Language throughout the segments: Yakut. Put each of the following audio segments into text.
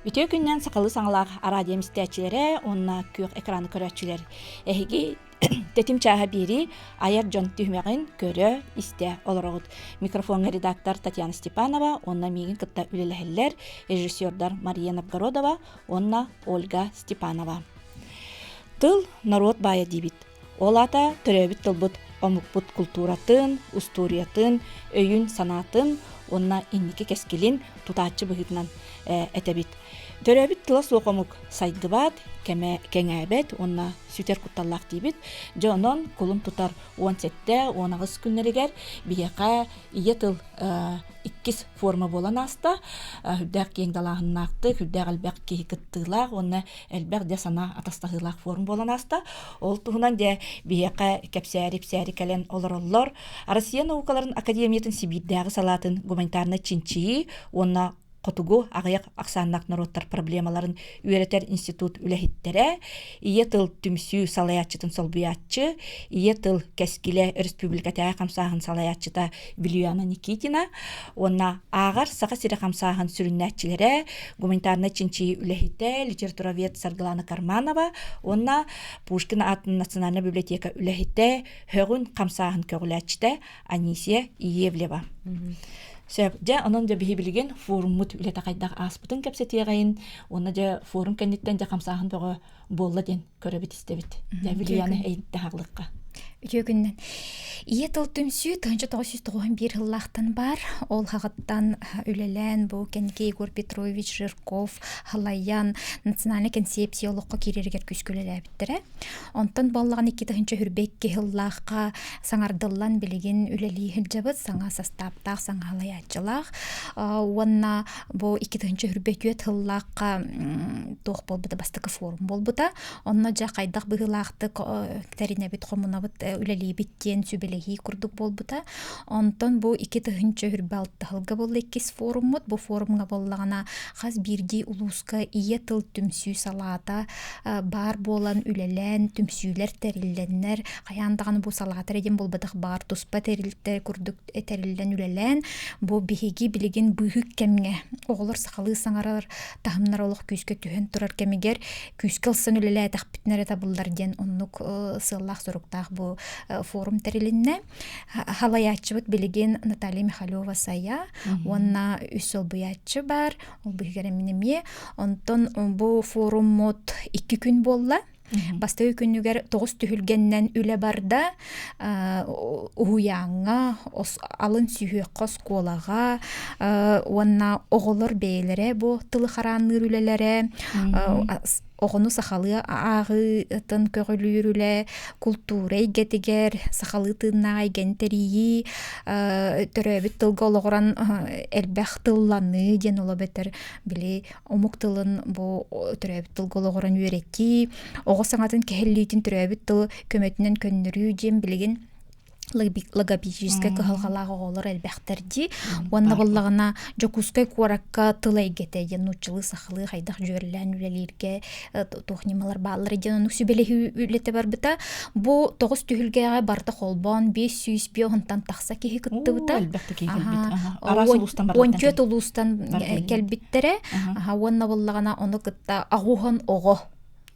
Үтүө күннэн сахалыы саҥалаах араадьыйам истээччилэрэ уонна күөх экраны көрөөччүлэр. Эһиги тэтим чааһа биэрии айар дьон түһүмэҕин көрө, истэ олороҕут. Микрофоҥҥа редактор Татьяна Степанова уонна миигин кытта үлэлэһэллэр режиссердар Мария Новгородова уонна Ольга Степанова. Тыл норуот баайа диибит. Ол аата төрөөбүт тылбыт омукпут култууратын, устуоруйатын, өйүн-санаатын уонна инники кэскилин тутааччы быһыытынан этэбит. Төрөөбүт тыла суох омук сайдыбат, кэмэ кэҥээбэт уонна сүтэр кутталлаах диибит. Дьэ онон кулун тутар 17-18 күннэригэр биһиэхэ ийэ тыл иккис форма буолан ааста. Үрдээх киэҥ далааһыннаахтык, үрдээх элбэх киһи кыттыылаах уонна элбэх дьэ санаа атастаһыылаах форум буолан ааста. Ол туһунан дьэ биһиэхэ кэпсээри-ипсээри кэлэн олороллор. Россия наукаларын академиятын Сибиирдээҕи салаатын гуманитарнай чинчийии уонна хотугу аҕыйах ахсааннаах норуоттар проблемаларын үөрэтэр институт үлэһиттэрэ, Ийэ тыл түмсүү салайааччытын солбуйааччы, Ийэ тыл кэскилэ өрөспүүбүлүкэтээҕи хамсааһын салайааччыта Вилюяна Никитина уонна Ааҕар Саха сирэ хамсааһын сүрүннээччилэрэ, гуманитарнай чинчийии үлэһитэ, литературовед Саргылана Карманова уонна Пушкин аатын национальнай библиотека үлэһитэ, һөҕүн хамсааһын көҕүлээччитэ Анисия Иевлева. Сөп. Дьэ, онон дьэ биһи билигин форуммут үлэтэ хайдах ааспытын кэпсэтиэҕэйин уонна дьэ форум кэнниттэн дьэ хамсааһын бөҕө буолла диэн көрөбүт истэбит. Дьэ, Вилюяны эйиттэ хаалыахха. Үтүө күннэн. Ийэ тыл түмсүү 1991 сыллаахтан баар. Ол хаҕыттан үлэлээн бу кэнники Егор Петрович Жирков халайан национальнай концепция олоххо киирэригэр күүскэ үлэлээбиттэрэ. Онтон буоллаҕына 2022 сыллаахха саҥардыллан билигин үлэлии сылдьабыт саҥа састааптаах, саҥа салайааччылаах. Уонна бу 2024 сыллаахха туох буолбута бастакы форум буолбута. Онно дьэ хайдах быһыылаахтык тэринэбит, хомунабыт, үлэлиибит диэн сүбэлэһии курдук буолбута. Онтон бу 2026 сылга буолла иккис форуммут. Бу форумҥа буоллаҕына хас биирдии улууска ийэ тыл түмсүү салаата баар буолан үлэлээн, түмсүүлэр тэриллэннэр, хайаан даҕаны бу салаата эрэ диэн буолбатах, баар туспа тэрилтэ курдук тэриллэн үлэлээн, бу биһиги билигин быыһык кэмҥэ оҕолор сахалыы саҥарар таһымнара олох күүскэ түһэн турар кэмигэр күүскэ ылсан үлэлээтэхпитинэ эрэ табыллар диэн оннук сыаллаах-соруктаах бу форум тэрилиннэ. Халайааччыбыт билигин Наталья Михалева-Сайа уонна үс солбуйааччы баар, ол быһыгар эмин эмиэ. Онтон бу форуммут икки күн буолла. Бастакы күнүгэр тоҕус түһүлгэннэн үлэ барда. Уһуйааҥҥа, алын сүһүөххэ оскуолаҕа уонна оҕолор бэйэлэрэ бу тылы хараанныыр үлэлэрэ оҕону сахалыы ааҕыытын көҕүлүүр үлэ, култуура эйгэтигэр сахалыы тыыннаах эйгэни тэрийии, төрөөбүт тылга олоҕуран элбэх тылланыы диэн ол эбэтэр били омук тылын бу төрөөбүт тылга олоҕуран үөрэтии, оҕо саҥатын кэһиллиитин төрөөбүт тыл көмөтүнэн көннөрүү диэн билигин логопедическай кыһалҕалаах оҕолор элбэхтэр дии. Уонна буоллаҕына Дьокуускай куоракка тыл эйгэтэ диэн нууччалыы сахалыы хайдах дьүөрэлээн үлэлииргэ туох ньымалар бааллар диэн оннук сүбэлэһии үлэтэ барбыта. Бу тоҕус түһүлгэҕэ барыта холбоон 550 тахса киһи кыттыбыта. Элбэх да киһи кэлбит. Араас улуустан 14 улуустан кэлбиттэрэ. Уонна буоллаҕына ону кытта аҕуһан оҕо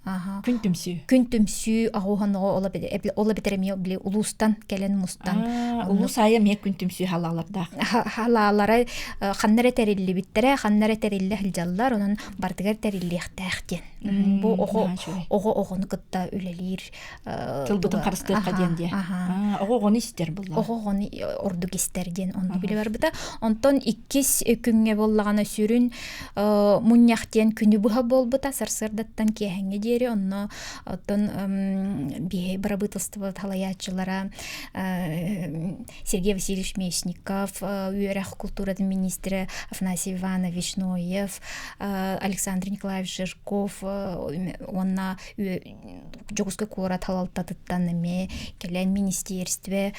Күн түмсүү. Күн түмсүү аҕуһан оҕо ол эбэтэр эмиэ били улуустан кэлэн мустан. Улуус аайы эмиэ күн түмсүү халаалардаах. Халаалара ханна эрэ тэриллибиттэрэ, ханна эрэ тэриллэ сылдьаллар, онон барытыгар тэриллиэхтээх диэн. Бу оҕо оҕо оҕону кытта үлэлиир тылбытын харыстыахха диэн диэ. Оҕо оҕону истэр булла. Оҕо оҕону ордук истэр диэн оннук билэ барбыта. Онтон иккис күҥҥэ буоллаҕына сүрүн мунньах диэн күнү быһа буолбута сарсыардаттан киэһэҥҥэ диэри онно оттон биһи бырабыыталыстыба салайааччылара Сергей Васильевич Местников, үөрэх култууратын министрэ Афанасий Иванович Ноев, Александр Николаевич Жирков уонна Дьокуускай куорат салалтатыттан эмиэ кэлэн министиэристибэ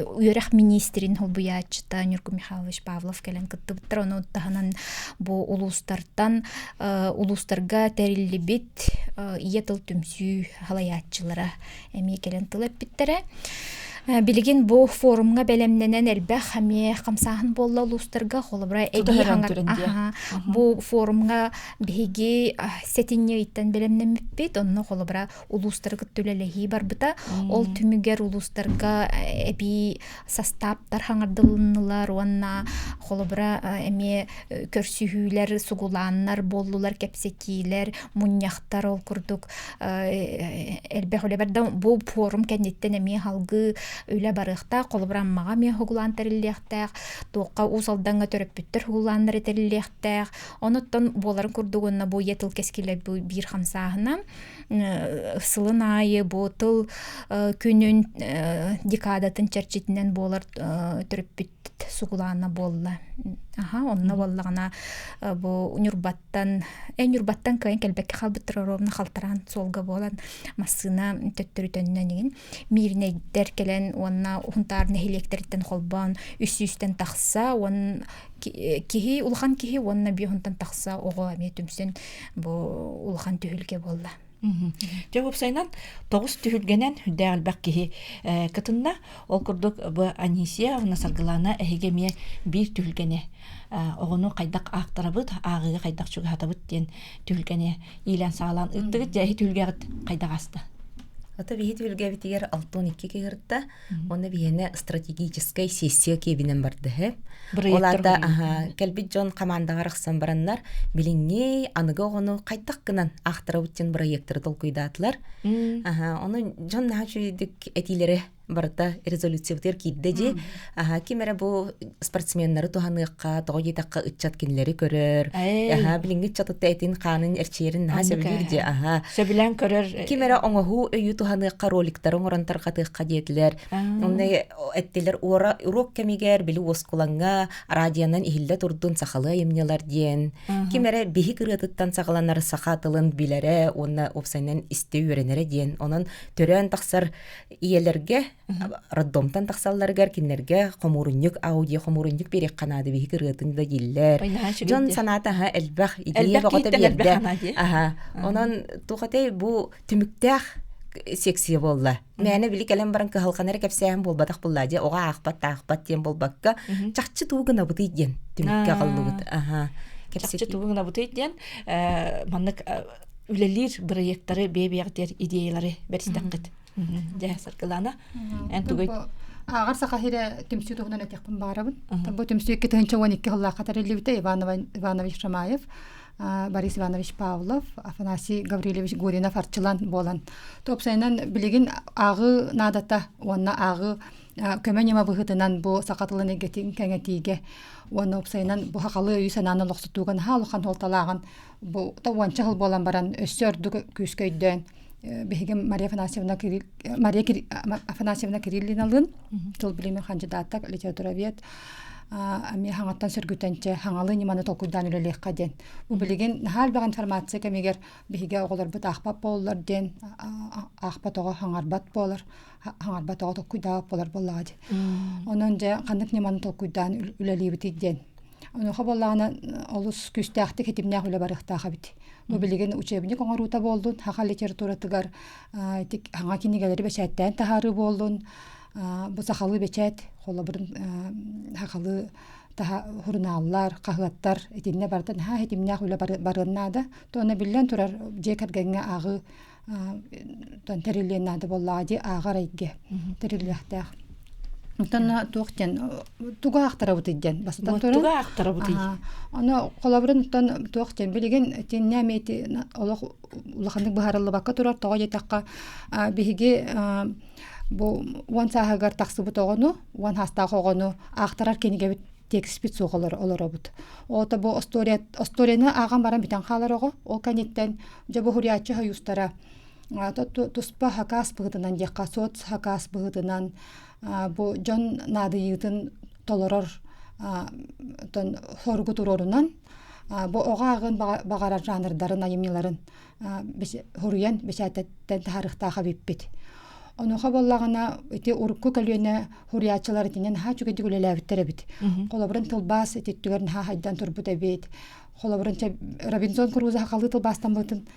үөрэх министрин солбуйааччыта Ньургун Михайлович Павлов кэлэн кыттыбыттар. Ону таһынан бу улуустартан улуустарга тэриллибит ийэ тыл түмсүү салайааччылара эмиэ кэлэн тыл эппиттэрэ. Билигин бу форумҥа бэлэмнэнэн элбэх эмиэ хамсааһын буолла улуустарга. Холобура, эбии бу форумҥа биһиги сэтинньи ыйтан бэлэмнэммиппит. Онно холобура улуустары кытта үлэлэһии барбыта. Ол түмүгэр улуустарга эбии састааптар хаҥардылыннылар уонна холобура эмиэ көрсүһүүлэр, сугулааннар буоллулар, кэпсэтиилэр, мунньахтар ол курдук элбэх үлэ барда. Бу форум кэнниттэн эмиэ салгыы үлэ барыахтаах. Холобура, Аммаҕа эмиэ уһугулаан тэриллиэхтээх, туохха Уус Алдаҥҥа төрөппүттэр уһугулааннара тэриллиэхтээх. Онуттан буоларын курдук уонна бу ийэ тыл кэскилэ биир хамсааһына сылын аайы бу тыл күнүн декадатын чэрчитинэн буолар төрөппүт сугулаана буолла. Аха, онно буоллаҕына бу Ньурбаттан, Ньурбаттан кыайан кэлбэккэ хаалбыттар ровно халтараан суолга буолан массыына төттөрү төннөн игин Мииринэйдэр кэлэн уонна Уһунтаар нэһилиэктэриттэн холбоон үс сүүстэн тахса уон киһи улахан киһи уонна биэһунтан тахса оҕо эмиэ түмсэн бу улахан түһүлгэ буолла. Дьэ уопсайынан тоҕус түһүлгэнэн үрдээх элбэх киһи кытынна. Ол курдук бу Анисия уонна Саргылаана эһиги эмиэ биир түһүлгэни оҕону хайдах аахтарабыт, ааҕыыга хайдах чугаһатабыт диэн түһүлгэни иилээн-саҕалаан ыыттыгыт. Дьэ эһи түһүлгэҕит хайдах ааста? Ата биһи түһүлгэбитигэр 62 киһи кытта Уонна биһиэнэ стратегическай сессия киэбинэн бардыһы. Ол аата кэлбит дьон хамаандаҕа арахсан бараннар, билиҥҥи аныгы оҕону хайдах гынан аахтарабыт диэн бырайыактары толкуйдаатылар. Ону дьон наһаа үчүгэйдик этиилэри барыта резолюциябытыгар киирдэ дии. Аха, ким эрэ бу спортсменнары туһаныахха, тоҕо диэтэххэ ыччат кинилэри көрөр. Аха, билиҥҥи ыччат этин хаанын эрчийэрин наһаа сөбүлүүр дии. Аха. Сөбүлээн көрөр. Ким эрэ оҥоһуу өйү туһаныахха, роликтары оҥорон тарҕатыахха диэтилэр. Онно эттилэр уруок кэмигэр били уоскулаҥҥа радионан иһиллэ турдун сахалыы айымньылар диэн. Ким эрэ биһик ырыатыттан саҕаланар саха тылын билэрэ уонна уопсайынан истэ үөрэнэрэ диэн. Онон төрөөн тахсар ийэлэргэ роддомтан тахсалларыгар кинилэргэ хомуурунньук аудио хомуурунньук биэриэххэ наада биһиги ырыатын да дииллэр. Дьон санаата аһа элбэх идея бөҕөтө биэрдэ. Аха. Онон туохатай бу түмүктээх секция буолла. Мээнэ били кэлэн баран кыһалҕаны эрэ кэпсээһин буолбатах булла дьэ оҕо аахпат таахпат диэн буолбакка чахчы тугу гынабытый диэн түмүккэ аҕаллыбыт. Аха. Чахчы тугу гынабытый диэн маннык үлэлиир бырайыактары бэйэ-бэйэҕитигэр идеялары бэристэххит. Дьэ, Саргылана, эн тугуй? Ааҕар саха сирэ түмсүү туһунан этиэхпин баҕарабын. Бу түмсүү 2012 сыллаахха тэриллибитэ Иван Иванович Шамаев, Борис Иванович Павлов, Афанасий Гаврильевич Гуринов арчылан буолан. Топсайынан билигин ааҕыы наадата уонна ааҕыы көмө ньыма быһыытынан бу саха тылын эйгэтин кэҥэтиигэ уонна уопсайынан бу сахалыы өйү-санааны олохсутууга наһаа улахан суолталааҕын бу уонча сыл буолан баран өссө ордук күүскэ өйдөөн биһиги Мария Афанасьевна Мария Афанасьевна Кириллиналыын тыл билимин хандьыдаата литературовед эмиэ хаҥаттан сөргүтэнчэ хаҥалыы ньыманы толкуйдаан үлэлиэххэ диэн. Бу билигин наһаа элбэх информация кэмигэр биһиги оҕолорбут аахпат буоллар диэн аахпат оҕо хаҥарбат буолар хаҥарбат оҕо толкуйдаабат буолар буоллаҕа дии. Онон дьэ ханнык ньыманы толкуйдаан үлэлиибитий диэн. Онуоха буоллаҕына олус күүстээхтик ситимнээх үлэ барыахтаах эбит. Бу билигин учебник оҥоруута буоллун, саха литературатыгар саҥа кинигэлэри бэчээттээн таһаарыы буоллун, бу сахалыы бэчээт, холобурун сахалыы сурунааллар, хаһыаттар итиннэ барыта наһаа ситимнээх үлэ барыан наада. Уонна биллэн турар, дьиэ кэргэҥҥэ ааҕыы тэриллиэн наада буоллаҕа дии ааҕар эйгэ тэриллиэхтээх. Оттон туох диэн тугу аахтарабытый диэн бастатан туран тугу аахтарабытый ону холобурун оттон туох диэн билигин итиннэ эмиэ олох улаханнык быһаарыллыбакка турар тоҕо диэтэххэ биһиги бу уон сааһыгар тахсыбыт оҕону уон саастаах оҕону аахтарар кинигэбит тиэкиспит суох олоробут. Оото бу остуоруйа остуоруйаны ааҕан баран бүтэн хаалар оҕо. Ол кэнниттэн дьэ бу суруйааччы сойуустара туспа хакаас быһыытынан диэххэ соц хакаас быһыытынан бу дьон наадыйыытын толорор соругу туруорунан бу оҕо ааҕын баҕарар жанрдарын айымньыларын суруйан бэчээтэттэн таһаарыахтаах эбиппит. Онуоха буоллаҕына ити урукку көлүөнэ суруйааччылар итинэн наһаа үчүгэйдик үлэлээбиттэр эбит. Холобурун тылбаас ити өттүгэр наһаа хайдан турбут эбит. Холобурун Робинзон Крузо сахалыы тылбаастаммытын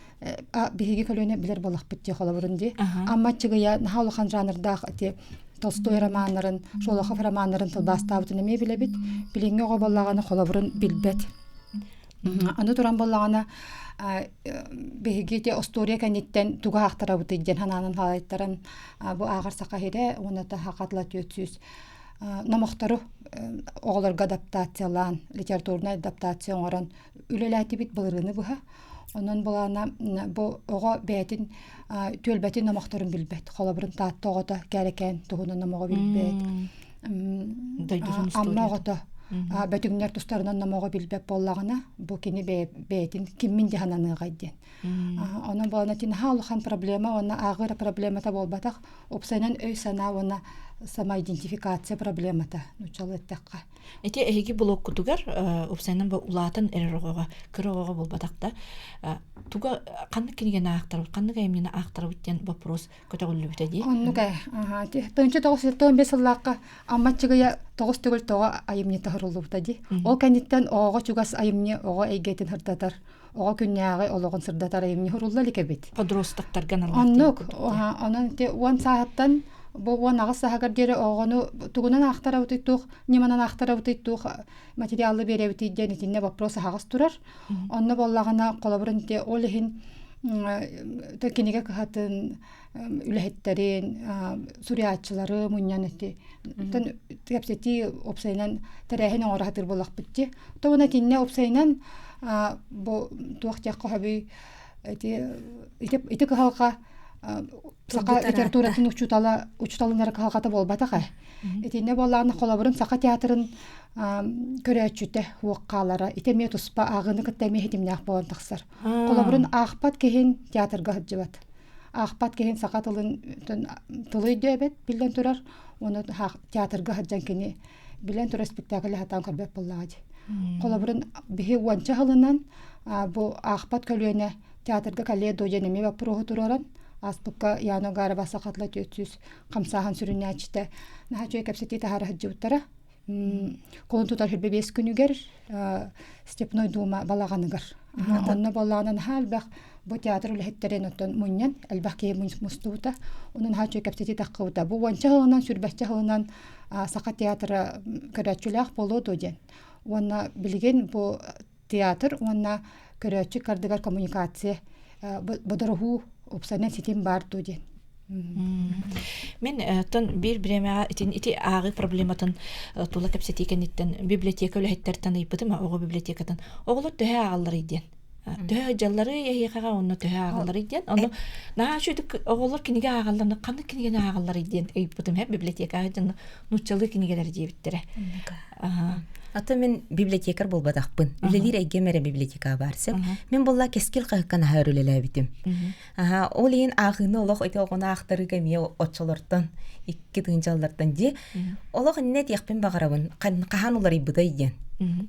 биһиги көлүөнэ билэр буоллахпыт дии холобурун дии. Амма Чыгыйа наһаа улахан жанрдаах ити Толстой романнарын, Шолохов романнарын тылбаастаабытын эмиэ билэбит. Билиҥҥи оҕо буоллаҕына холобурун билбэт. Аны туран буоллаҕына биһиги ити остуоруйа кэнниттэн тугу аахтарабытый диэн санаанан салайтаран бу ааҕар саха сирэ уонна саха тыла 400 номохтору оҕолорго адаптациялаан литературнай адаптация оҥорон үлэлээтибит былырыыны быһа. Онон былаана бу оҕо бэйэтин түөлбэтин номохторун билбэт. Холобурун Таатта оҕото Кээрэкээн туһунан номоҕу билбэт. Амма оҕото бөтүҥнэр тустарынан номоҕу билбэт буоллаҕына, бу кини бэйэтин киммин дьаһананыаҕай диэн. Онон буолан наһаа улахан проблема уонна ааҕыы проблемата буолбатах, уопсайынан өй-санаа уонна самоидентификация проблемата нууччалыы эттэххэ. Ити эһиги блоккутугар уопсайынан бу улаатан эрэр оҕоҕо, кыра оҕоҕо буолбатах да, туга ханнык кинигэни аахтарабыт, ханнык айымньыны аахтарабыт диэн вопрос көтөҕүллүбүтэ дии. Оннук ээ. Тыһыынча 995 сыллаахха Амма Аччыгыйа тоҕус төгүл тоҕо айымньыта суруллубута дии. Ол кэнниттэн оҕоҕо чугас айымньы оҕо эйгэтин сырдатар, оҕо күннээҕи олоҕун сырдатар айымньы сурулла илик эбит. Подростоктарга аналлаах. Оннук. Онон ити уон сааһыттан бу 18 сааһыгар диэри оҕону тугунан аахтарабытый туох ньыманан аахтарабытый туох материалы биэрэбитий диэн итиннэ вопрос аһаҕас турар. Онно буоллаҕына холобурун ити ол иһин кинигэ кыһатын үлэһиттэрин суруйааччылары мунньан ити кэпсэтии уопсайынан тэрээһин оҥоро сатыыр буоллахпыт дии. То уонна итиннэ уопсайынан бу туох диэххэ сөбүй ити ити кыһалҕа саха литературатын учуутала учууталын эрэ кыһалҕата буолбатах ээ. Итиннэ буоллаҕына холобурун саха театрын көрөөччүтэ уох хаалара ити эмиэ туспа ааҕыыны кытта эмиэ ситимнээх буолан тахсар. Холобурун аахпат киһин театрга сылдьыбат. Аахпат киһин саха тылын тылы өйдөөбөт биллэн турар. Уонна театрга сылдьан кини билэн турар спектакль сатаан көрбөт буоллаҕа дии. Холобурун биһи уонча сылынан бу аахпат көлүөнэ театрга кэлиэ дуо диэн эмиэ боппуруоһу туруоран ааспыкка Яна Угарова саха тыла 400 хамсааһын сүрүннээччитэ наһаа үчүгэй кэпсэтии таһаара сылдьыбыттара. Кулун тутар 25 күнүгэр Степной Дума балаҕаныгар. Онно буоллаҕына наһаа элбэх бу театр үлэһиттэрин оттон мунньан элбэх киһи мустубута. Онон наһаа үчүгэй кэпсэтии таххыбыта. Бу уонча сылынан, сүүрбэччэ сылынан саха театра көрөөччүлээх буолуо дуо диэн. Уонна билигин бу театр уонна көрөөччү кардыгар коммуникация бодоруһуу уопсайынан ситим баар дуо диэн. Мин оттон биир бириэмэҕэ итин ити ааҕыы проблематын тула кэпсэтии кэнниттэн библиотека үлэһиттэртэн ыйыппытым оҕо библиотекатын оҕолор төһө ааҕалларый диэн төһө сылдьалларый эһиэхэҕэ уонна төһө ааҕалларый диэн ону наһаа үчүгэй оҕолор кинигэ ааҕалларына ханнык кинигэни ааҕалларый диэн ыйыппытым һэ библиотекаҕа дьон нууччалыы кинигэлэр диэбиттэрэ Ата мин библиотекарь буолбатахпын. Үлэлиир эйгэм эрэ библиотека баар сөп. Мин буолла Кэскил хаһыкка наһаа өр үлэлээбитим. Аха, ол иһин ааҕыыны олох ити оҕону аахтарыыга эмиэ оччолортон икки тыһыынчаллартан дии. Олох иннэ этиэхпин баҕарабын. Хаһан уларыйбытай диэн.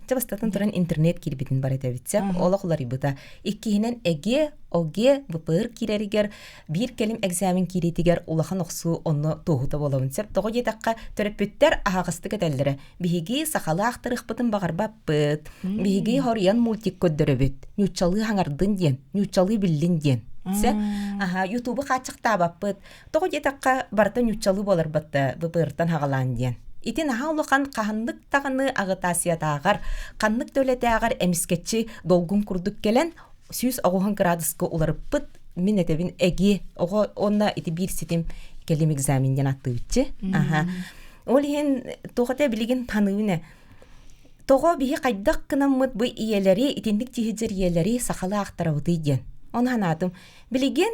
Чэ бастатан туран интернет киирбитин бар этэбит сөп. Олох уларыйбыта. Иккиһинэн ЭГЭ, ОГЭ, ВПР киирэригэр биир кэлим экзамен киириитигэр улахан охсуу онно туоһута буолабын сөп. Тоҕо диэтэххэ, төрөппүттэр аһаҕастык этэллэрэ. Биһиги сахалыы аахтарыахпытын баҕарбаппыт. Биһиги хоруйан мультик көрдөрөбүт. Ньууччалыы хаҥардын диэн, ньууччалыы биллин диэн. Сөп. Аха, Ютубу хааччахтаабаппыт. Тоҕо диэтэххэ, барыта ньууччалыы буолар батта ВПР-тан хаҕалаан диэн. Ити наһаа улахан хаһаннык даҕаны аҕытаасыйатааҕар, ханнык да үлэтээҕэр эмискэччи долгун курдук кэлэн 190 градуска уларыппыт мин этэбин эги оҕо уонна ити биир ситим кэлим экзамен диэн аттыыбытчы аха ол иһин туох этэ билигин таныыбын ээ тоҕо биһи хайдах гынаммыт бу ийэлэри итинник тиһидьэр ийэлэри сахалыы аахтарабытый диэн ону санаатым билигин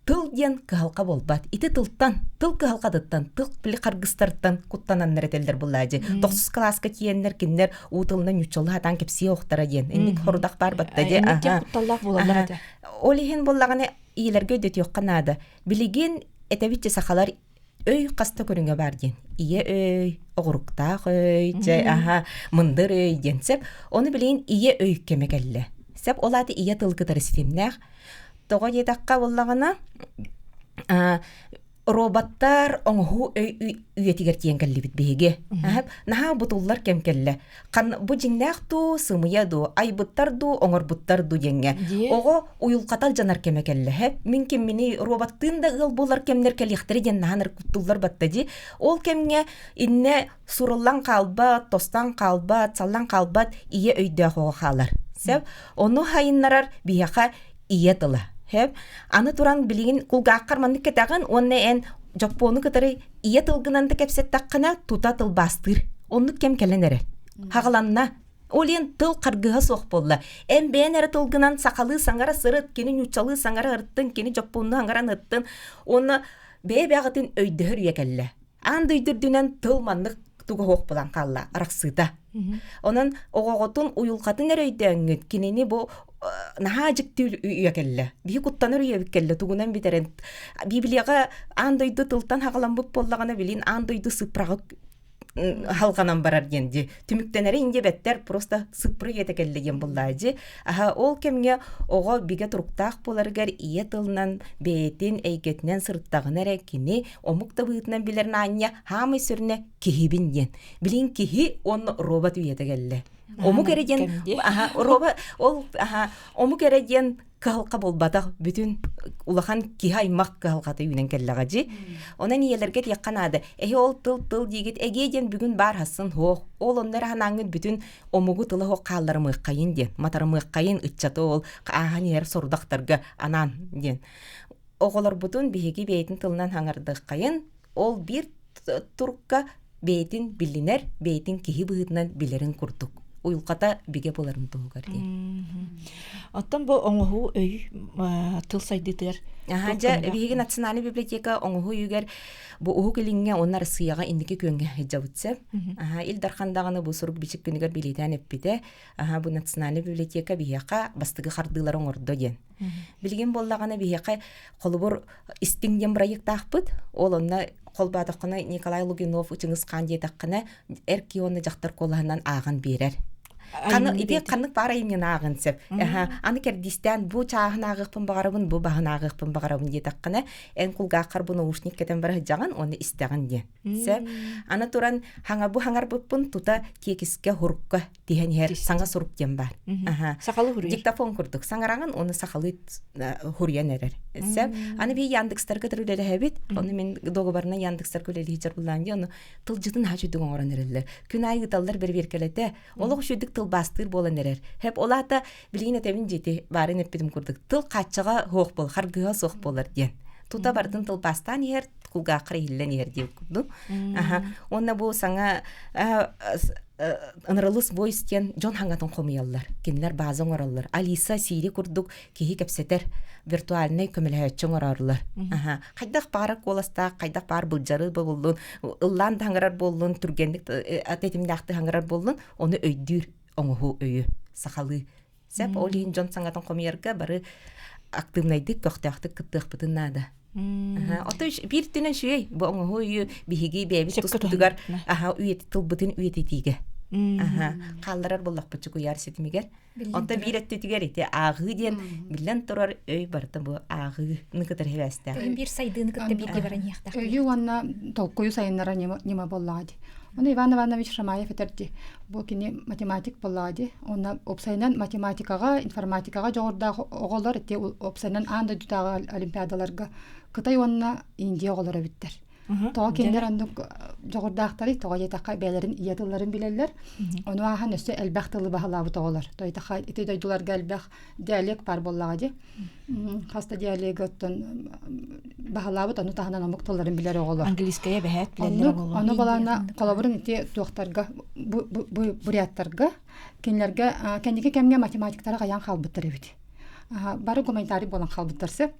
Тыл диэн кыһалҕа буолбат. Ити тылтан, тыл кыһалҕатыттан, тыл били харгыстартан куттананнар этэллэр буллаадьы. Тохсус кылааска тиийэннэр кинилэр уу тылынан ньуччалыы сатаан кэпсиэ охтара диэн. Инник хорудах баар батта дии. Инник кутталлаах буолаллар этэ. Ол иһин буоллаҕына ийэлэргэ өйдөтүөххэ наада. Билигин этэбитчи сахалар өй хаста көрүҥэ баар диэн. Ийэ өй, оҕуруктаах өй, дьэ аха, мындыр өй диэн сөп. Ону билигин ийэ өй кэмэ кэллэ. Сөп ол аата ийэ тыл кытары ситимнээх. Тоҕо диэтэххэ буоллаҕына, Роботтар оҥоһуу өй үйэтигэр тиийэн кэллибит биһиги. Наһаа бутуллар кэм кэллэ. Хан бу дьиҥнээх дуу, сымыйа дуу, айбыттар дуу, оҥорбуттар дуу диэҥҥэ. Оҕо уйулҕата алдьанар кэмэ кэллэ. Мин киммини роботтыын да ыал буолар кэмнэр кэлиэхтэрэ диэн наһаа куттуллар батта дии. Ол кэмҥэ иннэ суруллан хаалбат, тостон хаалбат, саллан хаалбат ийэ өйдөөх оҕо хаалар. Сөп. Ону хайыннарар биһиэхэ ийэ тыла. Сөп. Аны туран билигин кулгааххар маннык кэтэҕин уонна эн дьоппуону кытары ийэ тылгынан да кэпсэттэххинэ тута тылбаастыыр. Оннук кэм кэлэн эрэр. Хаҕыланна. Ол иһин тыл харгыһа суох буолла. Эн бэйэн эрэ тылгынан сахалыы саҥара сырыт, кини нууччалыы саҥара ырыттын, кини дьоппуоннуу саҥаран ыттын. Уонна бэйэ-бэйэҕитин өйдөһөр үйэ кэллэ. Аан дойду үрдүнэн тыл маннык туга суох буолан хаалла, арахсыыта. Онон оҕоҕутун уйулҕатын эрэ өйдөөҥҥүт, кинини бу наһаа дьикти үйэ кэллэ. Биһи куттанар үйэбит кэллэ, тугунан бүтэрэн. Библияҕа аан дойду тылтан хаҕаламмыт буоллаҕына, билин аан дойду сыппыраҕы халҕанан барар диэн дии. Түмүктэнэри инде бэттэр просто сыппыры ийэтэ кэллэ диэн буллаа дии. Аха ол кэмҥэ оҕо бигэ туруктаах буоларыгар ийэ тылынан бэйэтин эйгэтинэн сырыттаҕына эрэ кини омук да быһыытынан билэр наанньа хаамай сүрүнэ киһибин диэн. Билин киһи уонна робот үйэтэ кэллэ. Омук эрэ диэн аха робот ол аха омук эрэ диэн кыһалҕа буолбатах бүтүн улахан киһи аймах кыһалҕата үүнэн кэллэҕэ дьи. Онон ийэлэргэ этиэххэ наада. Эһи ол тыл тыл диигит эгиэ диэн бүгүн баар хассын суох. Ол онно эрэ санааҥҥыт бүтүн омугу тыла суох хаалларымыаххайын диэн, матарымыаххайын ыччаты ол ааһан иһэр сорудахтарга анаан диэн. Оҕолорбутун биһиги бэйэтин тылынан хаҥардыаххайын, ол биир турукка бэйэтин билинэр, бэйэтин киһи быһыытынан билэрин курдук уйулҕата бигэ буоларын туһугар диэн. Оттон бу оҥоһуу өй тыл сайдыытыгар Дьэ, биһиги Национальный библиотека оҥоһуу өйүгэр бу Уһук Илиҥҥэ уонна Россияҕа инники күөҥҥэ сылдьабыт сөп. Ил Дархан даҕаны бу сурук бичик күнүгэр билиэтээн эппитэ. Бу Национальный библиотека биһиэхэ бастакы хардыылары оҥордо диэн. Билигин буоллаҕына биһиэхэ холобур истиҥ диэн бырайыактаахпыт. Ол онно холбоотоххуна Николай Лугинов Чыҥыс Хаан диэтэххинэ эр киһи уонна дьахтар куолаһынан ааҕан биэрэр. Ханы ити ханнык баар айымньыны ааҕын сөп. Аны кэрдиистээн бу чааһын ааҕыахпын баҕарабын, бу баһын ааҕыахпын баҕарабын диэтэххинэ, эн кулгааххар бу наушник кэтэн бара сылдьаҕын уонна истэҕин диэн. Сөп. Аны туран хаҥа бу хаҥарбыппын тута тиэкискэ хурукка тиһэн иһэр саҥа сурук диэн баар. Сахалыы хуруйар. Диктофон курдук саҥараҕын уонна сахалыы хуруйан эрэр. Сөп. Аны би Яндекстарга үлэлэһэбит. Ону мин договорынан Яндекстарга үлэлии дьарбылаан дии. Ону тылдьытын наһаа үчүгдүк оҥорон эрэллэр. Күн аайы ыыталлар бэрэбиэркэлэтэ. Олох үчүгдүк тылбаастыыр буолан эрэр. Хэп ол аата билигин этэбин дьиэти баарын эппитим курдук тыл хааччаҕа суох буол, харгыһа суох буолар диэн. Тута барытын тылбаастаан иһэр, кулгааххар иһиллэн иһэр диэн курдук. Аха. Уонна бу саҥа Ынырылыс Voice диэн дьон хаҥатын хомуйаллар. Кинилэр бааза оҥороллор. Алиса, Сири курдук киһи кэпсэтэр виртуальнай көмөлөһөөччү оҥорорлор. Аха. Хайдах баара куоластаах, хайдах баар былдьары буоллун, ыллаан да хаҥырар буоллун, түргэнник тэтимнээхтик хаҥырар буоллун, ону өйдүүр оҥоһуу өйү сахалыы. Сөп, ол иһин дьон саҥатын хомуйарга бары актыыбынайдык, көхтөөхтүк кыттыахпытын наада. Ото биир түнэн үчүгэй бу оҥоһуу өйү биһиги бэйэбит туспутугар аха үйэти тылбытын үйэтитиигэ. Аха хаалларар буоллахпыт чукуйар ситимигэр. Онто биир өттүтүгэр ити ааҕыы диэн биллэн турар өй барыта бу ааҕыыны кытары сибээстээх. Биир сайдыыны кытта бииргэ баран иһиэхтээх. Өйү уонна толкуйу сайыннарар ньыма буоллаҕа дии. Ону Иван Иванович Шамаев этэр дии. Бу кини математик буоллаҕа дии. Уонна уопсайынан математикаҕа, информатикаҕа дьоҕурдаах оҕолор ити уопсайынан аан дойдутааҕы олимпиадаларга Кытай уонна Индия оҕолоро эбиттэр. Тоҕо кинилэр оннук дьоҕурдаахтарый? Тоҕо диэтэххэ бэйэлэрин ийэ тылларын билэллэр. Ону ааһан өссө элбэх тылы баһылаабыт оҕолор. Тойтаха ити дойдуларга элбэх диалект баар буоллаҕа дии. Хас да диалегы оттон баһылаабыт, ону таһынан омук тылларын билэр оҕолор. Английская бэһээт билэллэр оҕолор. Ону балаана холобурун ити туохтарга буряттарга кинилэргэ кэнники кэмҥэ математиктара хайаан хаалбыттар эбит. Бары гуманитарий буолан хаалбыттар сөп.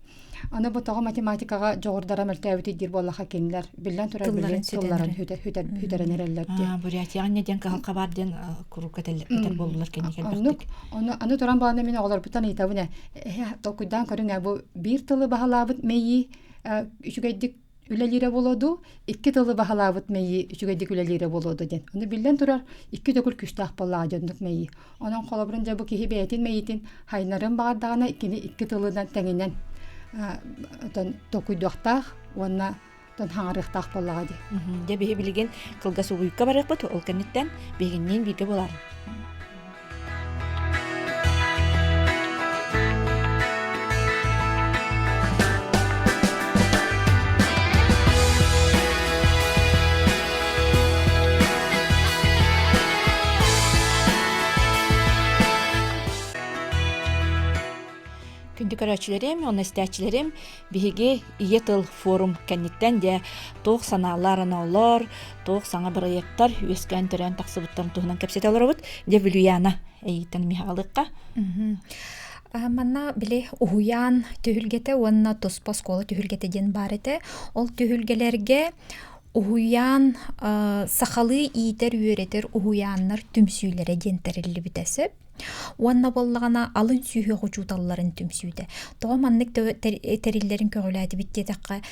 Аны бу тоҕо математикаҕа дьоҕурдара мөлтөөбүтүй диир буоллаха кинилэр биллэн турар Тылларын тылларын сүтэрэн эрэллэр диэн. Бурятияҕа не диэн кыһалҕа баар диэн куруук этэр буоллулар кэнники Оннук. Ону аны туран баланы мин оҕолорбуттан ыйытабын ээ толкуйдаан көрүҥ ээ бу биир тылы баһылаабыт мэйии үчүгэйдик үлэлиирэ буолуо дуу, икки тылы баһылаабыт мэйии үчүгэйдик үлэлиирэ буолуо дуу диэн. Ону биллэн турар, икки төгүл күүстээх буоллаҕа дьоннук мэйии. Онон холобурун дьэ бу киһи бэйэтин мэйиитин хайнарын баҕардаҕына кини икки тылынан тэҥинэн отон толкуйдуохтаах уонна Тон хаҥарыахтаах буоллаҕа дии. Дьэ биһи билигин кылгас угуйукка барыахпыт, ол кэнниттэн биһигинниин бииргэ буолаар. Күндү көрөөччүлэрим уонна истээччилэрим, биһиги Ийэ тыл форум кэнниттэн дьэ туох санаалар оноолор, туох саҥа бырайыактар үөскээн төрөөн тахсыбыттарын туһунан кэпсэтэ олоробут. Дьэ Вилюяна, эйигиттэн миэхэ Манна били уһуйаан түһүлгэтэ уонна туспа оскуола түһүлгэтэ диэн баар этэ. Ол түһүлгэлэргэ уһуйаан сахалыы иитэр-үөрэтэр уһуйааннар түмсүүлэрэ диэн тэриллибитэ сөп. Уонна буоллаҕына алын сүһүөх учууталларын түмсүүтэ. Тоҕо маннык тэриллэрин көҕүлээтибит диэтэххэ,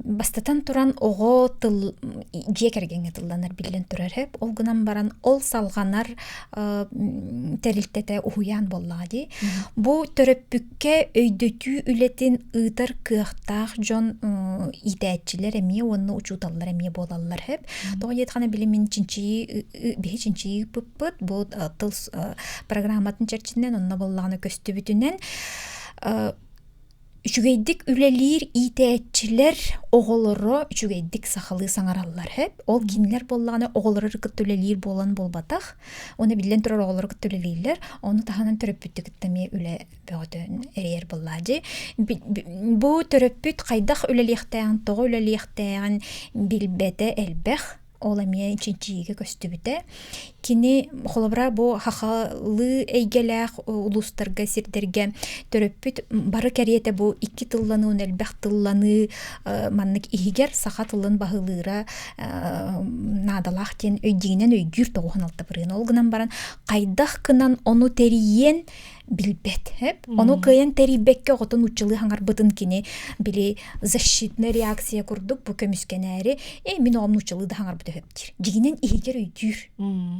бастатан туран оҕо тыл дьиэ кэргэҥҥэ тылланар биллэн турар сөп. Ол гынан баран ол салҕанар тэрилтэтэ уһуйаан буоллаҕа дии. Бу төрөппүккэ өйдөтүү үлэтин ыытар кыахтаах дьон иитээччилэр эмиэ уонна учууталлар эмиэ буолаллар сөп. Тоҕо диэтэххинэ били мин чинчийии биһи чинчийии ыыппыппыт бу тыл программатын чэрчитинэн онно буоллаҕына көстүбүтүнэн үчүгэйдик үлэлиир иитээччилэр оҕолоро үчүгэйдик сахалыы саҥараллар сөп. Ол кинилэр буоллаҕына оҕолору кытта үлэлиир буолан буолбатах. Уонна биллэн турар оҕолору кытта үлэлииллэр. Ону таһынан төрөппүттү кытта эмиэ үлэ бөҕөтө эрийэр буоллаа дии. Бу төрөппүт хайдах үлэлиэхтээҕин, тоҕо үлэлиэхтээҕин билбэтэ элбэх. Ол эмиэ чинчийиигэ көстүбүтэ. Кини холобура бу хахалыы эйгэлээх улуустарга, сирдэргэ төрөппүт бары кэриэтэ бу икки тылланыы уонна элбэх тылланыы маннык иһигэр саха тылын баһылыыра наадалаах диэн өйдиинэн өйдүүр 96 бырыһыан. Ол гынан баран хайдах гынан ону тэрийиэн билбэт. Ону кыайан тэрийбэккэ оҕотун нууччалыы хаҥарбытын кини били защитная реакция курдук бу көмүскэнээри э мин оҕом нууччалыы да хаҥарбыт өһөп диир. Дьигинэн иһигэр өйдүүр.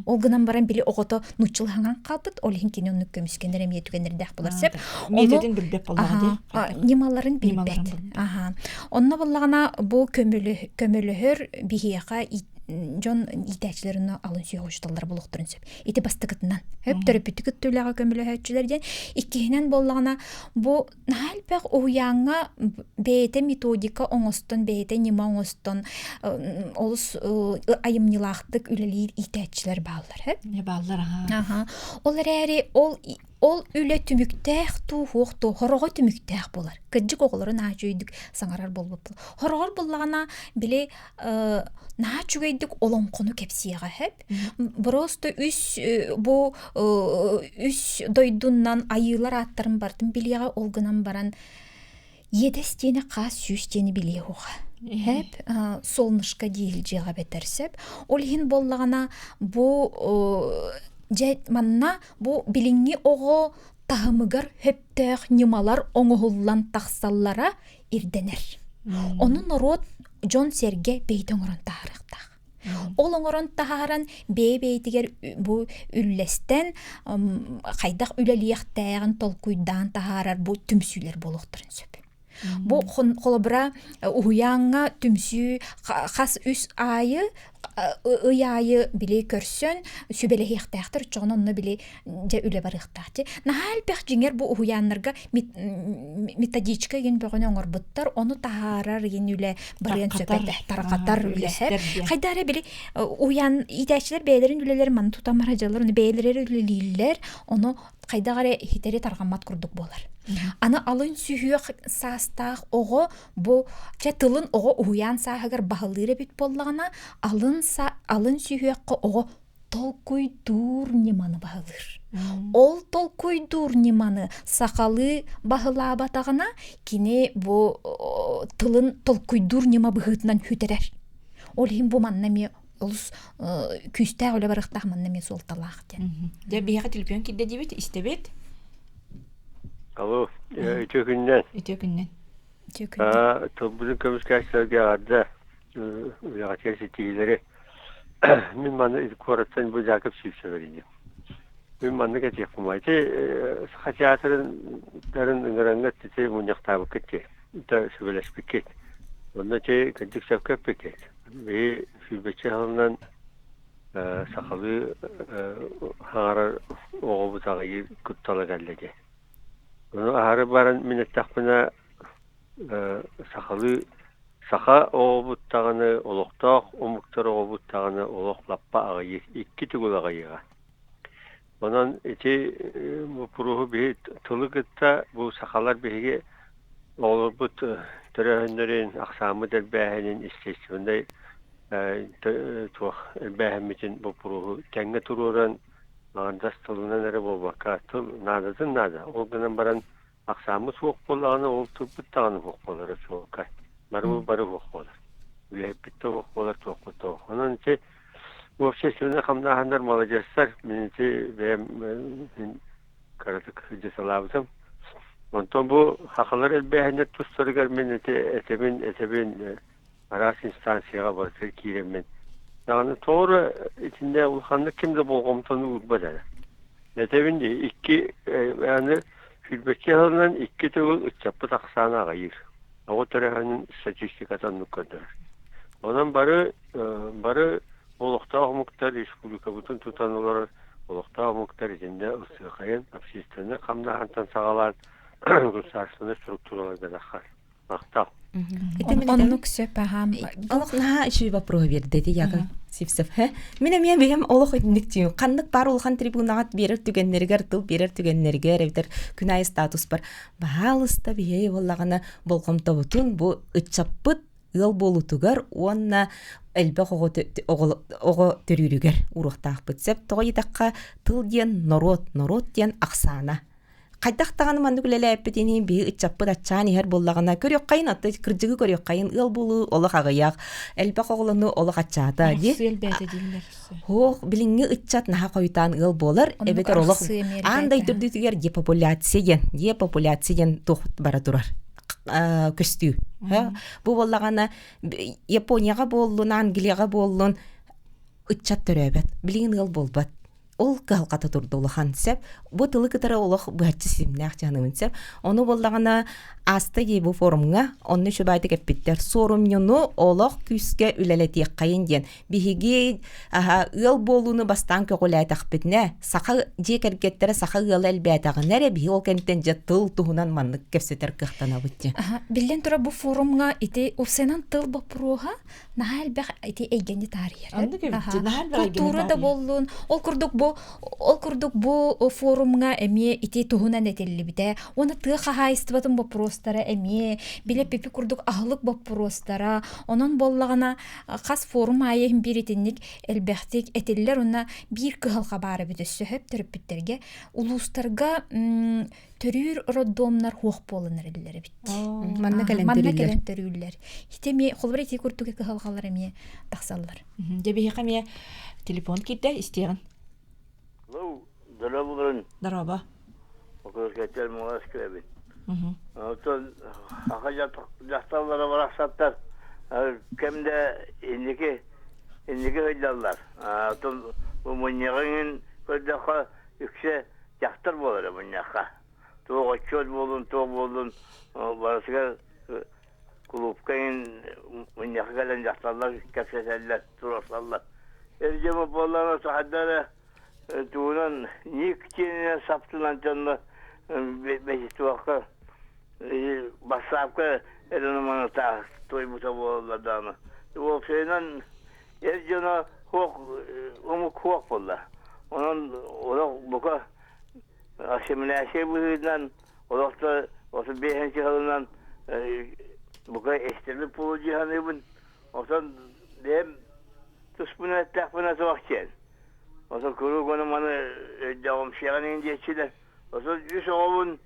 Ол гынан баран били оҕото нууччалыы хаҥаран хаалбыт, ол иһин кини оннук көмүскэнэр эмиэ түгэннэрдээх буолар сөп. Методин билбэт буоллаҕа дии. Ньымаларын билбэт. Аха. Онно буоллаҕына бу көмөлөһөр биһиэхэ дьон иитээччилэр алын сүһүөх учууталлар булуохтарын сөп. Ити бастакытынан. Хөп төрөппүтү кытта үлэҕэ көмөлөһөөччүлэр диэн. Иккиһинэн буоллаҕына, бу наһаа элбэх уһуйааҥҥа бэйэтэ методика оҥостон, бэйэтэ ньыма оҥостон олус айымньылаахтык үлэлиир иитээччилэр бааллар. Хөп? Бааллар, аха. Ол эрээри ол Ол үлэ түмүктээх дуу, суох дуу, хороҕо түмүктээх буолар. Кырдьык оҕолору наһаа үчүгэйдик саҥарар буолбуппут. Хороҕор буллаҕына, били наһаа үчүгэйдик олоҥхону кэпсиэҕэ сөп. Просто үс бу үс дойдунан айыылар ааттарын бартын билиэҕэ, ол гынан баран иэдэс диэни хаас сүүс диэни билиэ уоҕа. Хэп солнышко диил дьиэҕэ бэтэр сөп. Ол иһин буоллаҕына бу дьэ манна бу билиҥҥи оҕо таһымыгар сөптөөх ньымалар оҥоһуллан тахсаллара ирдэнэр. Ону норуот дьон-сэргэ бэйэтэ оҥорон таһаарыахтаах. Ол оҥорон таһааран бэйэ-бэйэтигэр бу үллэстэн хайдах үлэлиэхтээҕин толкуйдаан таһаарар бу түмсүүлэр буолуохтарын сөп. Бу холобура уһуйааҥҥа түмсүү хас үс аайы ый аайы били көрсөн сүбэлэһиэхтээхтэр оччоҕуна онно били дьэ үлэ барыахтаах дии. Наһаа элбэх дьиҥэр бу уһуйааннарга методичка игин бөҕөнү оҥорбуттар ону таһаарар игин үлэ барыан сөп этэ тарҕатар үлэ хайда эрэ били уһуйаан иитээччилэр бэйэлэрин үлэлэрин маны тутан барадьаллар ону бэйэлэрэ эрэ үлэлииллэр ону хайдах эрэ хитэри тарҕаммат курдук буолар. Аны алын сүһүөх саастаах оҕо бу чэ тылын оҕо уһуйаан сааһыгар баһылыыр эбит буоллаҕына, алын алын сүһүөххэ оҕо толкуйдуур ньыманы баһылыыр. Ол толкуйдуур ньыманы сахалыы баһылаабатаҕына, кини бу тылын толкуйдуур ньыма быһыытынан сүтэрэр. Ол иһин бу манна эмиэ олус күүстээх үлэ барыахтаах манна эмиэ суолталаах диэн. Дьэ биһиэхэ түлпүөн киирдэ диибит, истэбит. Алло, үтүө күннэн. Үтүө күннэн. Үтүө күннэн. Тылбытын көмүскээччилэргэ эҕэрдэ үлэҕитигэр ситиһиилэри. Мин манна куораттан бу Жаков Сивцев Мин маннык этиэхпин ити Саха театрын ыҥыраҥҥа ити мунньахтаабыккыт дии, сүбэлэспиккит. Онно ити кырдьык сөпкө эппиккит. Биһи сүүрбэччэ сылынан сахалыы саҥарар оҕобут аҕыйыыр куттала кэллэ дии. Ону аһары баран мин эттэхпинэ сахалыы саха оҕобут даҕаны, олохтоох омуктар оҕобут даҕаны олох лаппа аҕыйыыр, икки төгүл аҕыйыаҕа. Онон ити боппуруоһу биһи тылы кытта бу сахалар биһиги оҕолорбут төрөөһүннэрин, ахсааммыт элбээһинин, естественнэй туох элбээһиммитин боппуруоһу тэҥҥэ туруоран аҥардас тылынан эрэ буолбакка, тыл наадатын наада. Ол гынан баран ахсааммыт суох буоллаҕына, ол тылбыт даҕаны суох буолара чуолкай. Бары бары суох буолар. Үлэһиппит да суох буолар, туохпут да суох. Онон ити общественнай хамнааһыннар маладьыастар. Мин ити бэйэм мин кыратык дьасалаабытым. Онтон бу сахалар элбээһиннэр тустарыгар мин ити этэбин этэбин араас инстанцияҕа барытыгар киирэммин даҕаны тоҕо итиннэ улаханнык ким да болҕомтону уурбат эрэ. Этэбин дии икки аны сүүрбэччэ сылынан икки төгүл ыччаппыт ахсаана аҕыйыыр. Оҕо төрөөһүнүн статистиката оннук көрдөрөр. Онон бары бары олохтоох омуктар республикабытын тутан олорор олохтоох омуктар итиннэ ылсыахайын общественнай хамнааһынтан саҕалаан государственнай структураларга таххар. Махтал. Оннук сөп аһаам. Олох наһаа үчүгэй вопрос биэрдэ ити Яков Сивцев. Мин эмиэ бэйэм олох итинник тиийим. Ханнык баар улахан трибунаҕа биэрэр түгэннэригэр, тыл биэрэр түгэннэригэр эбэтэр күн аайы статуспар баһаалыста биһиги буоллаҕына болҕомтобутун бу ыччаппыт ыал буолуутугар уонна элбэх оҕо оҕо төрүүрүгэр ууруохтаахпыт. Сөп тоҕо диэтэххэ тыл диэн норуот, норуот диэн ахсаана. Хайдах даҕаны маннык үлэлээппитин иһин биһи ыччаппыт аччаан иһэр буоллаҕына көрүөххэйин отто кырдьыгы көрүөххэйин ыал буолуу олох аҕыйах элбэх оҕолонуу олох аччаата дии Һоох билиҥҥи ыччат наһаа хойутаан ыал буолар эбэтэр олох аан дойду үрдүтүгэр депопуляция диэн депопуляция диэн туох бара турар көстүү бу буоллаҕына Японияҕа буоллун Англияҕа буоллун ыччат төрөөбөт билигин ыал буолбат Ол кыһалҕата турда улахан сөп. Бу тылы кытары олох быһаччы ситимнээх дьаһаныбын сөп. Ону буоллаҕына ааста дии бу форумҥа онно үчүгэйдик эппиттэр. Суорумньуну олох күүскэ үлэлэтиэххэйин диэн. Биһиги аһа ыал буолууну бастаан көҕүлээтэхпитинэ, саха дьиэ кэргэттэрэ саха ыала элбээтэҕинэ эрэ биһиги ол кэнниттэн дьэ тыл туһунан маннык кэпсэтэр кыахтанабыт диэн. Биллэн турар бу форумҥа ити уопсайынан тыл боппуруоһа наһаа элбэх ити эйгэни таарыйар. Оннук эбит. Наһаа элбэх эйгэни Култуура да буоллун, ол курдук бу ол курдук бу форумҥа эмиэ ити туһунан этиллибитэ. Уонна тыа хаһаайыстыбатын боппуруостара эмиэ билэ пипи курдук аһылык боппуруостара. Онон буоллаҕына хас форум аайы иһин биир итинник элбэхтик этиллэр уонна биир кыһалҕа баар эбит өссө сөп төрөппүттэргэ улуустарга төрүүр роддомнар хуох буолан эрэллэр эбит. Манна кэлэн Манна төрүүллэр. кэлэн төрүүллэр. Ити эмиэ холобура ити курдук кыһалҕалар эмиэ тахсаллар. Дьэ биһиэхэ эмиэ телефон киирдэ истиэҕин. Алло, здорово, Здорово. Окурскайтан муҥас кэлэбин. Оттон саха дьахталлара барахсаттар кэмдэ инники инники сылдьаллар. Оттон бу мунньаҕын көрдөххө үксэ дьахтар буолара мунньахха. Туох отчуот буоллун, туох буоллун барытыгар кулуупка иһин мунньахха кэлэн дьахталлар кэпсэтэллэр, туруорсаллар. Эр дьон буоллаҕына сахайдара тугунан ник диэнинэн саптынан дьонно бэчистибакка бассаапка эрэ манатаах туойбута буолаллар даҕаны. Уопсайынан эр дьоно суох омук суох буолла. Онон олох бука ассимиляция быһыытынан олох да 35 сылынан бука эстэрбит буолуо дии саныыбын. Оттон бэйэм туспун эттэхпинэ суох диэн. Оттон куруук ону маны өйдөөҕүмсүйэҕин иһин диэччилэр. Оттон үс оҕобун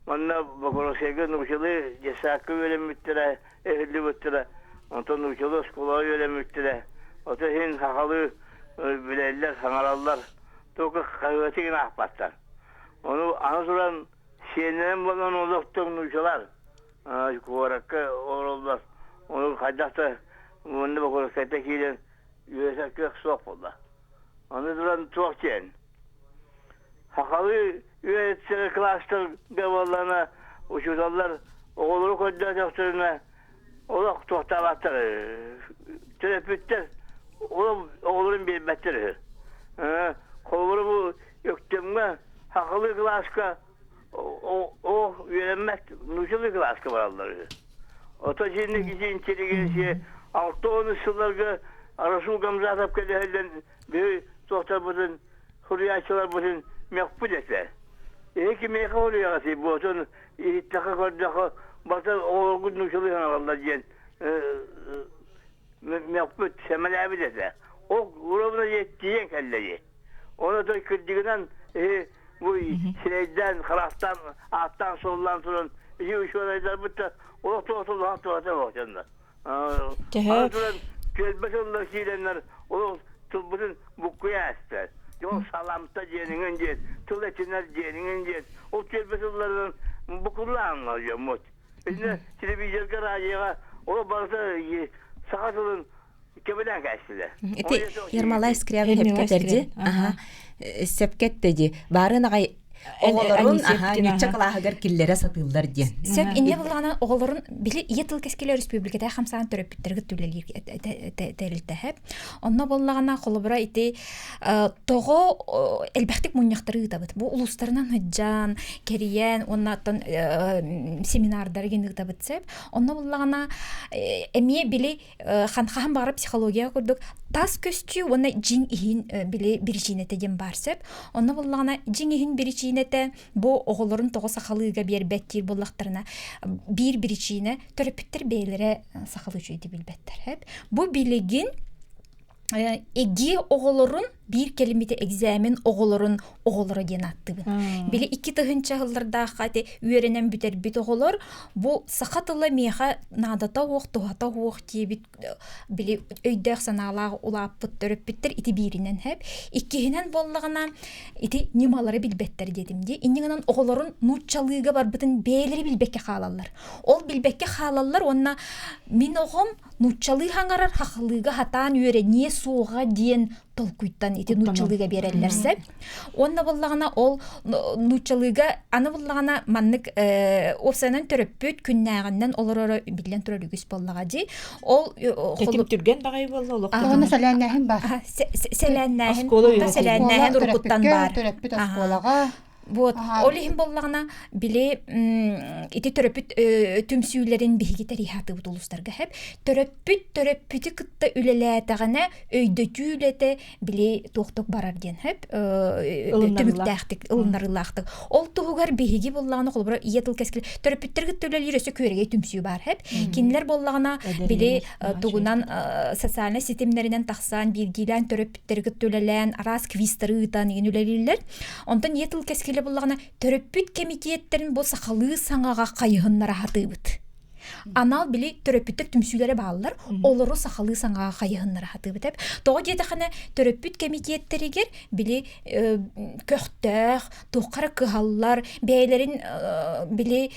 манна Бокоросейга нуучалыы детсадка үөрэммиттэрэ, эһиллибиттэрэ. Онтон нуучалыы оскуолаҕа үөрэммиттэрэ. Оттон иһин сахалыы билэллэр, саҥараллар. Только хаһыаты гына аахпаттар. Ону аны туран сиэннэрин буолан олохтон нуучалар куоракка олороллор. Ону хайдах да уонна Бокоросейга киирэн үөрэтэр кыах суох буолла. Аны туран туох диэн Сахалыы үөрэтсэр кылаастарга буоллаҕына учууталлар оҕолору көрдөөтөхтөрүнэ Олох туохтаабаттар төрөппүттэр оҕолорун биэрбэттэр үһү. Холобура бу Өктөмҥө сахалыы кылааска оо үөрэммэт нууччалыы кылааска бараллар үһү. Ото дьиэни киһи интеллигенция 60 сылларга Расул Гамзатов кэлэһэллэн биһи туохтарбытын суруйааччыларбытын мөхпүт этэ. Эһи кимиэхэ суруйаҕытый буотун иһиттэххэ көрдөххө барыта оҕолоргут нууччалыы саҥараллар диэн мөхпүт, сэмэлээбит этэ. Ол уровна тиийэн кэллэ дии. Оны той кырдьыгынан бу сирэйдээн, харахтаан, ааттаан-суоллаан туран ити учуонайдарбыт да олох туохтулаах туһата суох дьоннор. Төһө туран түөлбэ сыллар киирэннэр олох тылбытын буккуйа ааста. Дьол саламта диэниҥин диэн, тыл этинэр диэниҥин диэн, ол түөлбэ сылларынан букуллааннар дьоммут. Итиннэ телевизорга, радиоҕа ол барыта саха тылын кэбилээн кээстилэр. Ити Ермолай Скрябин эпкэтэрди. Аха. Сөпкетте ди. Баарын аҕай оҕолорун аха ньучча кылааһыгар киллэрэ сатыыллар диэн. Сөп инне буллаҕына оҕолорун били ийэ тыл кэскилэ өрөспүүбүлүкэтэ хамсаан төрөппүттэргэ түлэлиир тэрилтэһэ. Онно буоллаҕына холобура ити тоҕо элбэхтик мунньахтары ыытабыт. Бу улуустарынан сылдьан, кэрийэн уонна оттон семинардары гин ыытабыт сөп. Онно буллаҕына эмиэ били хаһан баҕара психология курдук тас көстүү уонна дьиҥ иһин били биричиинэтэ диэн баар сөп. Онно буллаҕына дьиҥ иһин биричиинэтэ бу оҕолорун тоҕо сахалыыга биэрбэт диир буоллахтарына биир биричиинэ төрөппүттэр бэйэлэрэ сахалыы үчүгэйдик билбэттэр. Бу билигин эгии оҕолорун биир кэлиммити экзамен оҕолорун оҕолоро диэн ааттыыбын. Били 2000 сыллардаахха ити үөрэнэн бүтэрбит оҕолор бу саха тыла миэхэ наадата уох, туһата уох диэбит били өйдөөх санаалаах улааппыт төрөппүттэр ити бииринэн хэп. Иккиһинэн буоллаҕына ити ньымалары билбэттэр диэтим дии. Инньэ гынан оҕолорун нууччалыыга барбытын бэйэлэри билбэккэ хаалаллар. Ол билбэккэ хаалаллар уонна мин оҕом нууччалыы хаҥарар хахалыыга хатаан үөрэниэ суоҕа диэн толкуйтан ити нууччалыыга биэрэллэр сөп. Уонна буоллаҕына ол нууччалыыга аны буоллаҕына маннык уопсайынан төрөппүт күннээҕинэн олороро биллэн турар үгүс буоллаҕа дии. Ол Тэтим түргэн баҕайы буолла олох. Уонна сэлээннээһин баар. Сэлээннээһин сэлээннээһин уруккуттан баар. Төрөппүт оскуолаҕа Вот. Ол иһин буоллаҕына, били ити төрөппүт түмсүүлэрин биһиги тэрийэ улуустарга хэп. Төрөппүт төрөппүтү кытта үлэлээтэҕинэ өйдөтүү үлэтэ били туохтук барар диэн хэп түмүктээхтик ылыннарыылаахтык. Ол туһугар биһиги буоллаҕына холобура ийэ тыл кэскил төрөппүттэр кытта үлэлиир өссө күөрэгэй түмсүү баар хэп. Кинилэр буоллаҕына били тугунан социальнай ситимнэринэн тахсан биирдиилээн төрөппүттэри кытта үлэлээн араас квизтары ыытан игин үлэлииллэр. Онтон ийэ тыл кэскилэ буллаҕына төрөппүт кэмитиэттэрин бу сахалыы саҥаҕа хайыһыннара сатыыбыт. Анал били төрөппүттэр түмсүүлэрэ бааллар, олору сахалыы саҥаҕа хайыһыннара сатыыбыт эп. Тоҕо диэтэххинэ төрөппүт кэмитиэттэригэр били көхтөөх, туохха эрэ кыһаллар, бэйэлэрин били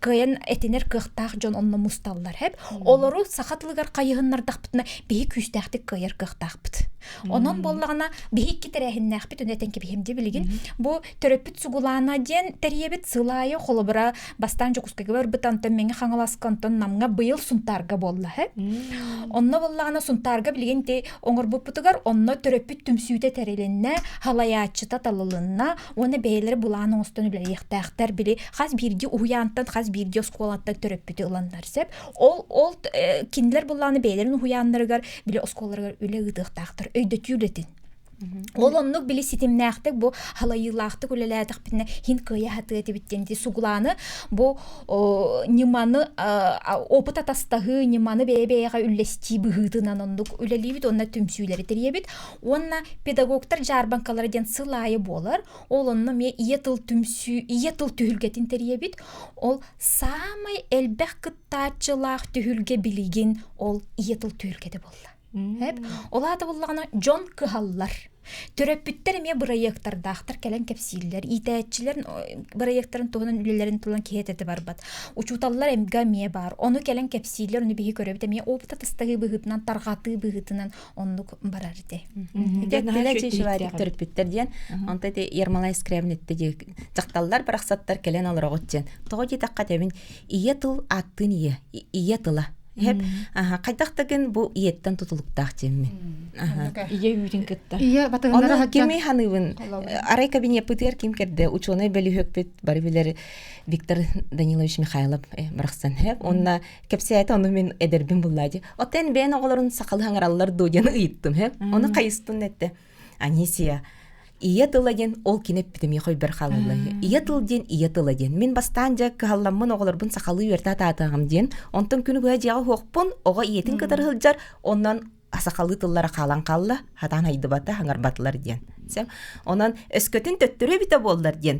кыайан этинэр кыахтаах дьон онно мусталлар эп. Олору саха тылыгар хайыһыннардахпытына биһи күүстээхтик кыайар кыахтаахпыт. Онон буоллаҕына биһи икки тэрээһиннээхпит үнэтэн кэбиһим дии билигин. Бу төрөппүт сугулаана диэн тэрийэбит сыл аайы холобура бастаан Дьокуускайга барбыт онтон Мэҥэ Хаҥаласка онтон Намҥа быйыл Сунтаарга буолла һэ. Онно буоллаҕына Сунтаарга билигин ти оҥорбуппутугар онно төрөппүт түмсүүтэ тэрилиннэ, халайааччыта талылынна уонна бэйэлэрэ былаан оҥостон үлэлиэхтээхтэр. Били хас биирдии уһуйаантан, хас биирдии оскуолаттан төрөппүтү ыланнар сөп. Ол ол кинилэр буллааны бэйэлэрин уһуйааннарыгар били оскуолаларыгар үлэ ыытыахтаахтар өйдөтүү үлэтин. Ол оннук били ситимнээхтик бу халайыылаахтык үлэлээтэхпитинэ хин кыайа сатыа этибит диэн сугулааны бу ньыманы опыт атастаһыы ньыманы бэйэ-бэйэҕэ үллэстии быһыытынан оннук үлэлиибит уонна түмсүүлэри тэрийэбит уонна педагогтар дьаарбаҥкалара диэн сыл аайы буолар ол онно эмиэ ийэ тыл түмсүү ийэ тыл түһүлгэтин тэрийэбит ол саамай элбэх кыттааччылаах түһүлгэ билигин ол ийэ тыл түһүлгэтэ буолла. Эп, ол аата буллаҕына дьон кыһаллар. Төрөппүттэр эмиэ бырайыактардаахтар кэлэн кэпсииллэр. Иитээччилэр бырайыактарын туһунан үлэлэрин туһунан киһи этэ барбат. Учууталлар эмгэ эмиэ баар. Ону кэлэн кэпсииллэр, ону биһи көрөбүт эмиэ опыт атастаһыы быһыытынан, тарҕатыы быһыытынан оннук барар ити. Төрөппүттэр диэн, онто ити Ермолай Скрябин этте дии дьахталлар барахсаттар кэлэн олороҕут диэн. Тоҕо диэтэххэ тэбин ийэ тыл ааттыын ийэ, ийэ тыла. Хеп, хайдах да гын бу ийэттэн тутулуктаах диэммин. Ийэ үүтүн кытта. Ийэ батыһыннара Ону кими ханыыбын? Арай кабинеппытыгар ким кэрдэ? Учуонай бөлүһүөкпүт бары билэр Виктор Данилович Михайлов барахсан. Хеп, онна кэпсээтэ ону мин эдэрбин буллаа дии. Оттон бэйэн оҕолорун сахалыы хаҥараллар дуо диэн ыйыттым. Хеп, ону хайыстын этте. Анисия, ийэ тыла диэн ол кини эппитэ миэхэ өйбөр хаалалла. Ийэ тыл диэн ийэ тыла диэн. Мин бастаан дьэ кыһалламмын оҕолорбун сахалыы үөрэтэ атаатаҕым диэн. Онтон күнү быһа дьиэҕэ уһуохпун, оҕо ийэтин кытары сылдьар, онон сахалыы тыллара хаалан хаалла, хатаан хайдыбата, хаҥарбатылар диэн. Онон өскөтүн төттөрү эбитэ буоллар диэн.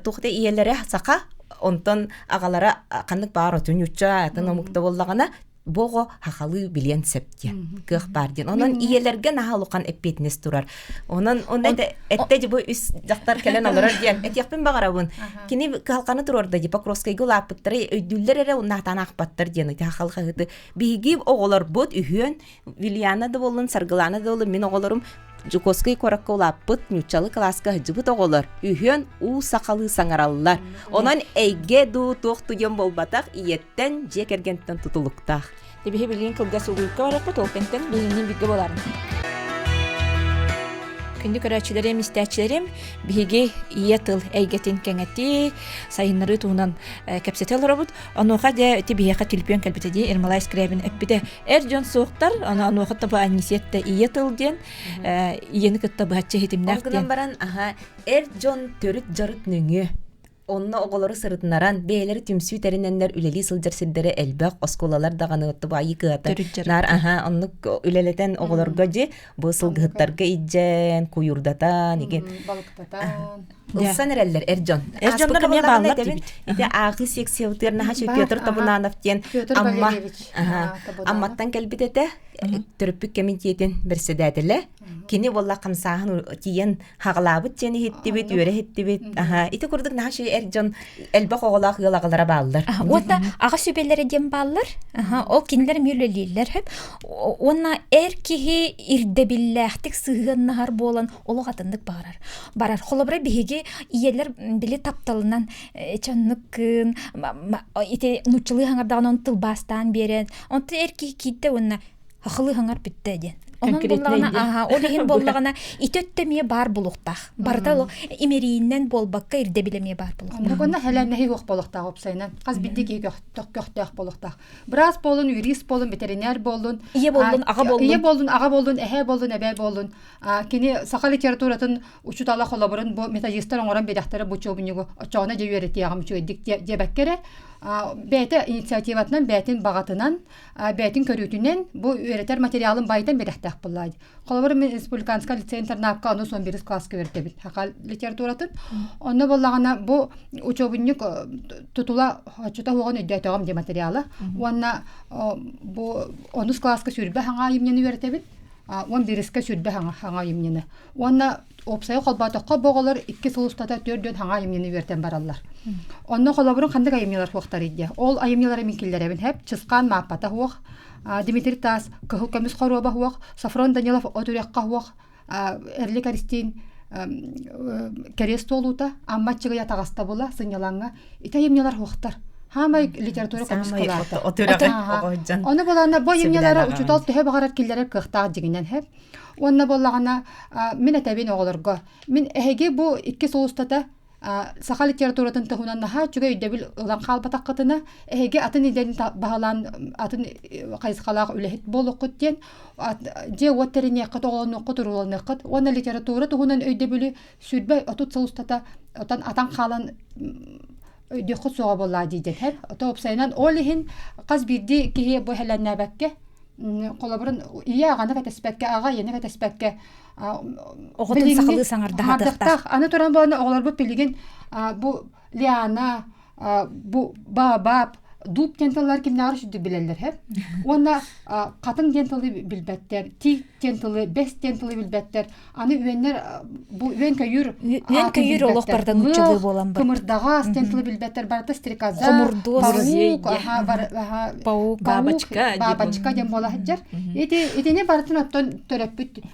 Туохта ийэлэрэ саха, онтон аҕалара ханнык баар отун ньучча атын омукта буоллаҕына бу оҕо хахалыы билиэн сөп диэн кыах баар диэн. Онон ийэлэргэ наһаа улахан эппиэтинэс турар. Онон онно этте дьи бу үс дьахтар кэлэн олорор диэн этиэхпин баҕарабын. Кини кыһалҕаны туруорда ди Покровскайга улааппыттары өйдүүллэр эрэ унаатаан аахпаттар диэн ити хахал хаһыты. Биһиги оҕолорбут үһүөн Вильяна да буоллун, Саргылана да буоллун мин оҕолорум Жуковскай куоракка улааппыт нууччалыы кылааска сылдьыбыт оҕолор үһүөн уу сахалыы саҥараллар. Онон эйгэ дуу туох диэн буолбатах ийэттэн, дьиэ кэргэнтэн тутулуктаах. Биһи билигин кылгас угуйка барыппыт, ол кэнтэн биһигини бииргэ буоларын. Күндү көрөөччүлэрим, истээччилэрим, биһиги ийэ тыл эйгэтин кэҥэтии, сайыннарыы туһунан кэпсэтэ олоробут. Онуоха дьэ ити биһиэхэ түлпүөн кэлбитэ дии Ермолай Скрябин эппитэ. Эр дьон суохтар, аны онуоха да бу Анисиетта ийэ тыл диэн, ийэни кытта быһаччы иһитимнээх диэн. Ол гынан баран, аха, эр дьон төрүт дьарык нөҥүө онно оҕолору сырытынаран, бэйэлэри түмсүү тэринэннэр үлэлии сылдьар сирдэрэ элбэх, оскуолалар даҕаны отту айыы кыата. Наар аха, оннук үлэлэтэн оҕолорго дьи бу сылгыһыттарга илдьэн, куйуурдатан, игин. Балыктатан. Ылсан эрэллэр эр дьон. Эр дьоннор эмиэ бааллар диибит. Ити ааҕыы секциябытыгар наһаа Петр Табунанов диэн Амма Амматтан кэлбит этэ. Төрөппүт кэмитиэтин бэрэссэдээтэлэ. Кини буолла хамсааһын тиийэн хаҕалаабыт диэн иһиттибит, үөрэ иһиттибит. Ити курдук наһаа эр дьон элбэх оҕолоох ыал аҕалара бааллар. Уонна аҕа сүбэлэрэ диэн бааллар. Ол кинилэр эмиэ үлэлииллэр. Уонна эр киһи ирдэбиллээхтик сыһыаннаһар буолан олох атыннык баҕарар. Барар. Холобура биһиги ийэлэр били тапталынан чоннук кыын ити нууччалыы хаҥардаҕына он тылбаастаан биэрэн онтон эр киһи киирдэ уонна хахылыы хаҥар бүттэ диэн. Онон буоллаҕына, аха, ол иһин буоллаҕына, ити өттө эмиэ баар булуохтаах. Барыта ол имэриинэн буолбакка ирдэбил эмиэ баар булуохтаах. Оннук онно хэлээннэһии суох буолуохтаах уопсайынан. Хас биирдии киһи көхтөөх буолуохтаах. Быраас буолун, юрист буолун, ветеринар буоллун, ийэ буоллун, аҕа буоллун. Ийэ буоллун, аҕа буоллун, эһээ буоллун, эбээ буоллун. Кини саха литературатын учуутала холобурун бу методистар оҥорон биэрэхтэрэ бу учуобунньугу оччоҕуна дьэ үөрэтиэҕим үчүгэйдик диэбэккэ эрэ бэйэтэ инициативатынан, бэйэтин баҕатынан бэйэтин көрүүтүнэн бу үөрэтэр материалын байытан биэрэхтээх буоллаа. Холобур, мин республиканскай лицей-интернакка ону сон бирис класска үөрэтэбин саха литературатын. Онно буоллаҕына бу учуобунньук тутула оччото уоҕун өйдөөтөҕүм диэ материала. Уонна бу онус класска сүүрбэ хаҥа айымньыны үөрэтэбин. Уон биирискэ сүүрбэ хаҥа айымньыны. Уонна уопсайы холбоотоххо бу оҕолор икки сыл устата төрдүөн хаҥа айымньыны үөрэтэн бараллар. Онно холобурун ханнык айымньылар суохтарый диэ. Ол айымньылары мин киллэрэбин хэп Чысхаан Мааппата суох, Дмитрий Таас Кыһыл көмүс хоруоба суох, Софрон Данилов От үрэххэ суох, Эрлик Аристин Кэриэс туолуута, Амма Аччыгый атаҕаста була, сынньалаҥҥа. Ити айымньылар суохтар. Хаамай литература көмүс кылаата. Ону булаана бу айымньылары учуутал төһө баҕарар киллэрэр кыахтаах дьиҥинэн хэп. Уонна буоллаҕына мин этэбин оҕолорго мин эһиги бу икки сыл устата саха литературатын туһунан наһаа үчүгэй өйдөбүл ылан хаалбатаххытына эһиги атын идэни баһылаан атын хайысхалаах үлэһит буолуоххут диэн дьиэ-уот тэриниэххит оҕолонуоххут урууланыаххыт уонна литература туһунан өйдөбүлү 20-30 сыл устата отон атан хаалан өйдүөххүт суоҕа буоллаа дии диэн ото уопсайынан ол иһин хас биирдии киһи бу хэлэннээбэккэ холобурун ийэ аҕаны кэтэспэккэ аҕа ийэни кэтэспэккэ оҕотун сахалыы саҥардаһатыахтаах аны туран буолан оҕолорбут билигин бу Лиана бу Баобаб. Дууп диэн тыллар кимнээҕэр үчүгдүк билэллэр һэ. Уонна хатыҥ диэн тылы билбэттэр, тиит диэн тылы, бэс диэн тылы билбэттэр. Аны үөннэр бу үөн-көйүүр Үөн-көйүүр олох барыта нууччалыы буолан бар. Кымырдаҕас диэн тылы билбэттэр барыта стрекоза, Хомурдуос, паук, аха, бар, аха, паук, бабочка, бабочка диэн буола сылдьар. Ити итини барытын оттон төрөппүт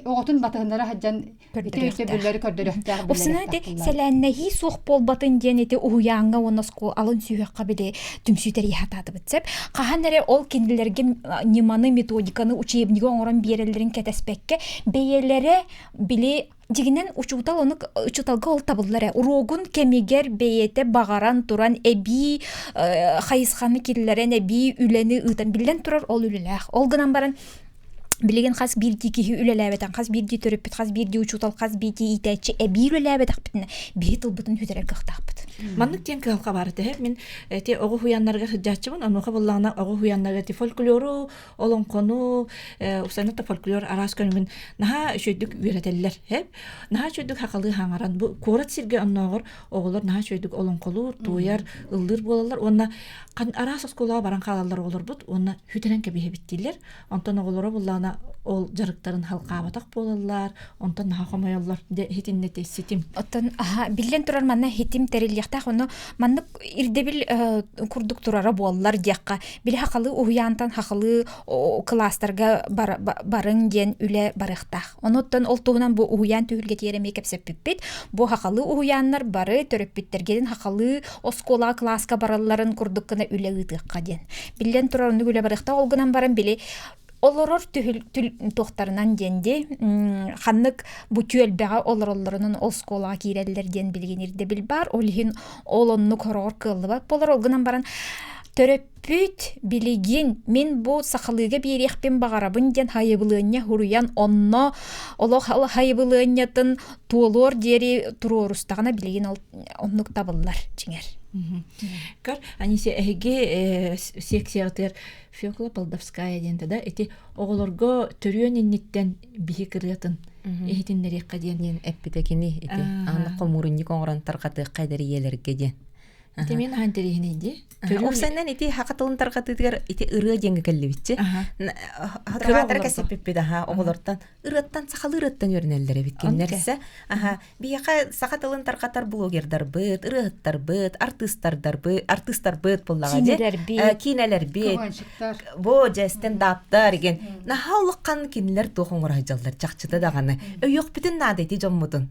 оҕотун батыһыннара сылдьан ити өйдөбүллэри көрдөрүөхтээх Упсана ити сэлээннэһии суох буолбатын диэн ити уһуйааҥҥа уонна оскуола алын сүһүөххэ били түмсүү тэрийэ сатаатыбыт сөп. Хаһан эрэ ол кинилэргэ ньыманы, методиканы, учебнигы оҥорон биэрэллэрин кэтэспэккэ бэйэлэрэ били дьигинэн учуутал ону учууталга ол табыллар ээ уруогун кэмигэр бэйэтэ баҕаран туран эбии хайысханы киллэрэн эбии үлэни ыытан биллэн турар ол үлэлээх ол гынан баран билигин хас биирдии киһи үлэлээбэтэх, хас биирдии төрөппүт, хас биирдии учуутал, хас биирдии иитээччи эбии үлэлээбэтэхпитинэ биһи тылбытын сүтэрэр кыахтаахпыт. Маннык диэн кыһалҕа баар этэ. Мин эти оҕо уһуйааннарыгар сылдьааччыбын, онуоха буллаҕына оҕо уһуйааннарыгар ити фольклору, олоҥхону, усаныта фольклор араас көрүҥүн наһаа үчүгэйдик үөрэтэллэр. Наһаа үчүгэйдик хахалыы хаҥаран бу куорат сиргэ оннооҕор оҕолор наһаа үчүгэйдик олоҥхолуур, туойар, ыллыыр буолаллар уонна араас оскуолаҕа баран хаалаллар оҕолорбут уонна сүтэрэн кэбиһэбит дииллэр. Онтон оҕолоро буллаҕына ол дьарыктарын халҕаабатах буолаллар, онтон наһаа хомойоллор дьэ иһитиннэ ситим. Оттон аха биллэн турар манна хитим тэриллиэхтээх ону маннык ирдэбил курдук турара буоллар диэххэ били хахалы уһуйаантан хахалы кылаастарга барыҥ диэн үлэ барыахтаах. Онуттан ол туһунан бу уһуйаан түһүлгэтигэр эмиэ кэпсэппиппит. Бу хахалы уһуйааннар бары төрөппүттэргитин хахалы оскуолаҕа кылааска баралларын курдук гына үлэ ыытыахха диэн. Биллэн турар оннук үлэ барыахтаах ол гынан баран били олорор түһүл туохтарынан диэн ди ханнык бу түөлбэҕэ олороллорунан ол оскуолаҕа киирэллэр диэн билигин ирдэбил баар ол иһин ол оннук хороҕор кыаллыбат буолар ол гынан баран төрөппүт билигин мин бу сахалыыга биэриэхпин баҕарабын диэн хайыбылыанньа хуруйан онно олох хайыбылыанньатын туолуор диэри туруорустаҕына билигин ол оннук табыллар дьиҥэр. Көр, Анисия, эһиги секциятыгар Фёкла Полдовская диэн да ити оҕолорго төрүөн инниттэн биһи кырыатын иһитиннэриэххэ диэн. Диэн эппитэ кини ити аны хомуурунньук оҥорон тарҕатыахха эдэр ийэлэргэ диэн. Ити мин ахан интэриэһинэй дии. Уопсайынан ити хака тылын тарҕатыытыгар ити ырыа диэҥҥэ кэллибитчи. Хатырҕаатара кэсэппиппит аха оҕолортон ырыаттан сахалыы ырыаттан үөрэнэллэр эбит кинилэрсэ. Аха биһиэхэ саха тылын тарҕатар блогердарбыт, ырыаһыттарбыт, артыыстардарбыт, артыыстарбыт буллаҕа дии. Киинэлэрбит. Бу дьэ стендаптар igen. Наһаа улахан кинилэр туох оҥоро сылдьаллар чахчыта даҕаны. Өйүөхпүтүн наада ити дьоммутун.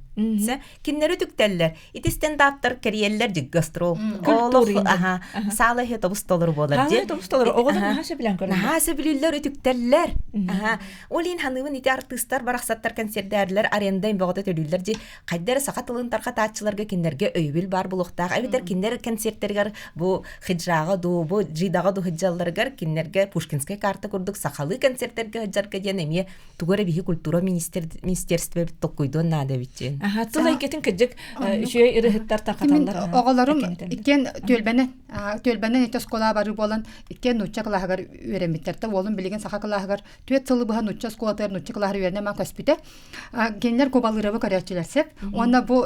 Кинилэри үтүктэллэр. Ити стендаптар кэрийэллэр дьик гастрол. Олох аха саала иһэ тобус толору буолар дии. Тобус толору. Оҕолор наһаа сөбүлээн көрөллөр. Наһаа сөбүлүүллэр, үтүктэллэр. Аха. Ол иһин ханыыбын ити артыыстар барахсаттар концердээрлэр аренда бөҕөтө төлүүллэр дии. Хайда эрэ саха тылын тарҕатааччыларга кинилэргэ өйөбүл баар буолуохтаах. Эбэтэр кинилэр концертэригэр бу хиджаҕа дуу, бу джидаҕа дуу сылдьалларыгар кинилэргэ Пушкинскай карта курдук сахалыы концертэргэ сылдьарга диэн эмиэ тугу эрэ биһи культура министерствебит толкуйдуон наада эбит диэн. Аха, тыл эйгэтин кырдьык үчүгэй ырыһыттар тарҕаталлар. Оҕолорум иккиэн түөлбэнэн түөлбэнэн ити оскуолаҕа барыы буолан иккиэн нуучча кылааһыгар үөрэммиттэр. Та уолум билигин саха кылааһыгар түөрт сылы быһа нуучча оскуолатыгар нуучча кылааһыгар үөрэнэ маан көспүтэ. Кинилэр Кубалыырабы көрөөччүлэр сеп. Уонна бу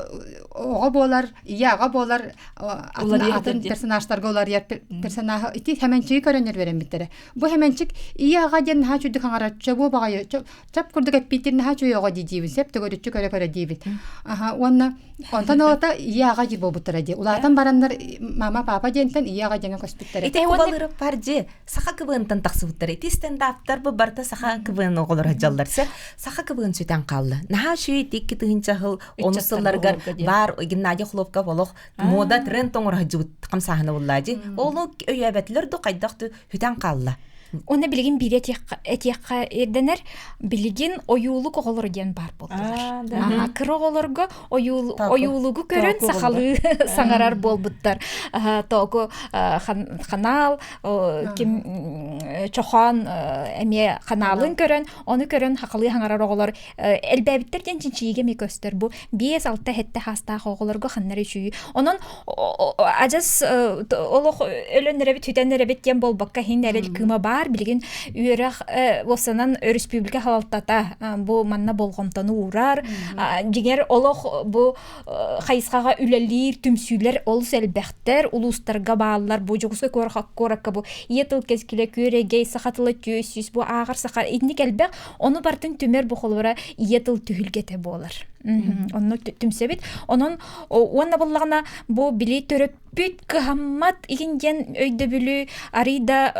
оҕо буолар, ийэ аҕа буолар атын персонажтарга уларыйар персонажы ити Хэмэнчиги көрөннөр үөрэммиттэрэ. Бу Хэмэнчик ийэ аҕа диэн наһаа үчүгдүк хаҥарар чобуо баҕайы чап курдук эппииттир наһаа үчүгэй оҕо дии диибин сеп төгөрүччү көрө-көрө диибин. Аха уонна онтон ылата ийэ аҕа диир буолбуттара дии. Улаатан бараннар мама папа диэнтэн ийэ аҕа диэҥҥэ көспүттэрэ. Ити Кубалыырап бар дии саха КВН-тан тахсыбыттар. Ити стендаптар бу барыта саха КВН оҕолоро дьаллар. Саха КВН сүтэн хаалла. Наһаа үчүгэй ити 2000 сыл онус сылларыгар баар Геннадий Хлопков олох мода тренд оҥоро сылдьыбыт хамсааһына буллаа дии. Ол өйөөбөтүлэр ду хайдах ду сүтэн хаалла. Уонна билигин биири этиэххэ ирдэнэр, билигин ойуулук оҕолоро диэн баар буоллулар. Кыра оҕолорго ойуулугу көрөн сахалыы саҥарар буолбуттар. Току ханаал ким чохоон эмиэ ханаалын көрөн, ону көрөн сахалыы саҥарар оҕолор элбээбиттэр диэн чинчийиигэ эмиэ көстөр. Бу 5-6 сэттэ саастаах оҕолорго ханна эрэ үчүгэй. Онон адьас олох өлөн эрэбит, сүтэн эрэбит диэн буолбакка иһин эрэл кыыма баар. баар билигин үөрэх уопсанан өрөспүүбүлүкэ халалтата бу манна болҕомтону уурар. Дьиҥэр олох бу хайысхаҕа үлэлиир түмсүүлэр олус элбэхтэр, улуустарга бааллар. Бу Дьокуускай куоракка бу ийэ тыл кэскилэ, күөрэгэй, саха тыла 400, бу ааҕар саха итинник элбэх. Ону барытын түмэр бу холобура ийэ тыл түһүлгэтэ буолар. Онно түмсэбит. Онон уонна буллаҕына бу били төрөппүт кыһаммат игин диэн өйдөбүлү арый да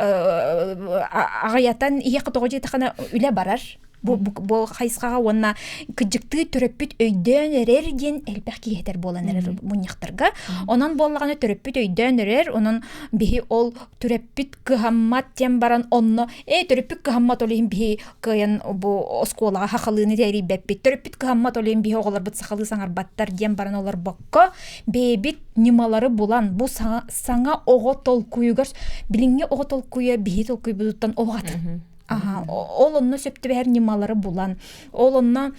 аҕыйатан иһиэххэ тоҕо диэтэххинэ үлэ барар бу, бу, бу хайысхаҕа уонна кыдьыктыы төрөппүт өйдөөн эрэр диэн элбэх киһи этэр буолан эрэр мунньахтарга. Онон буоллаҕына төрөппүт өйдөөн эрэр, онон биһи ол төрөппүт кыһаммат диэн баран онно ээ төрөппүт кыһаммат ол иһин биһи кыайан бу оскуолаҕа сахалыыны тэрийбэппит, төрөппүт кыһаммат ол иһин биһи оҕолорбут сахалыы саҥарбаттар диэн баран олорбокко бэйэбит ньымалары булан бу саҥа, саҥа оҕо толкуйугар билиҥҥи оҕо толкуйа биһи толкуйбутуттан олох атын. Аха, ол онно сөп түбэһэр ньымалары булан, ол онно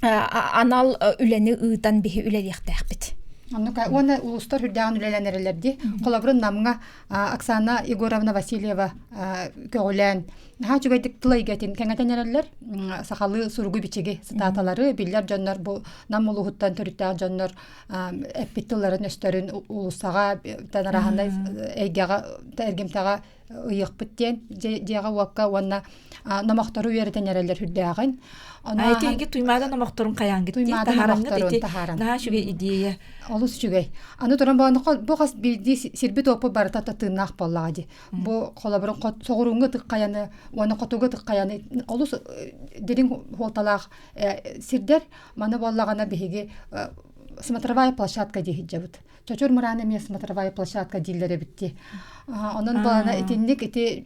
анал үлэни ыытан биһи үлэлиэхтээхпит. Оннук уонна улуустар үрдээҕин үлэлээн эрэллэр дии. Холобурун Намҥа Оксана Егоровна Васильева көҕүлээн наһаа үчүгэйдик тыл эйгэтин кэҥэтэн эрэллэр. Сахалыы суругу-бичиги цитаталары биллэр дьоннор бу Нам улууһуттан төрүттээх дьоннор эппит тылларын өстөрүн улуссаҕа танараһанай эйгэҕэ эргимтэҕэ ыйыахпыт диэн дьиэҕэ-уокка уонна номохтору үөрэтэн эрэллэр үрдээҕин. Ити Туймаада номохторун хайаангыт Туймаада номохторун таһааран. Наһаа үчүгэй идея. Олус үчүгэй. Аны туран бу хас биирдии сирбит уоппут барыта тыыннаах буоллаҕа дии. Бу холобурун соҕурууҥҥу ытык хайаны уонна хотугу ытык хайаны олус дириҥ хуолталаах сирдэр. Маны буоллаҕына биһиги смотровая площадка дии сылдьабыт. Чочур мыраан эмиэ смотровая площадка дииллэр эбит дии. Онон буолана итинник ити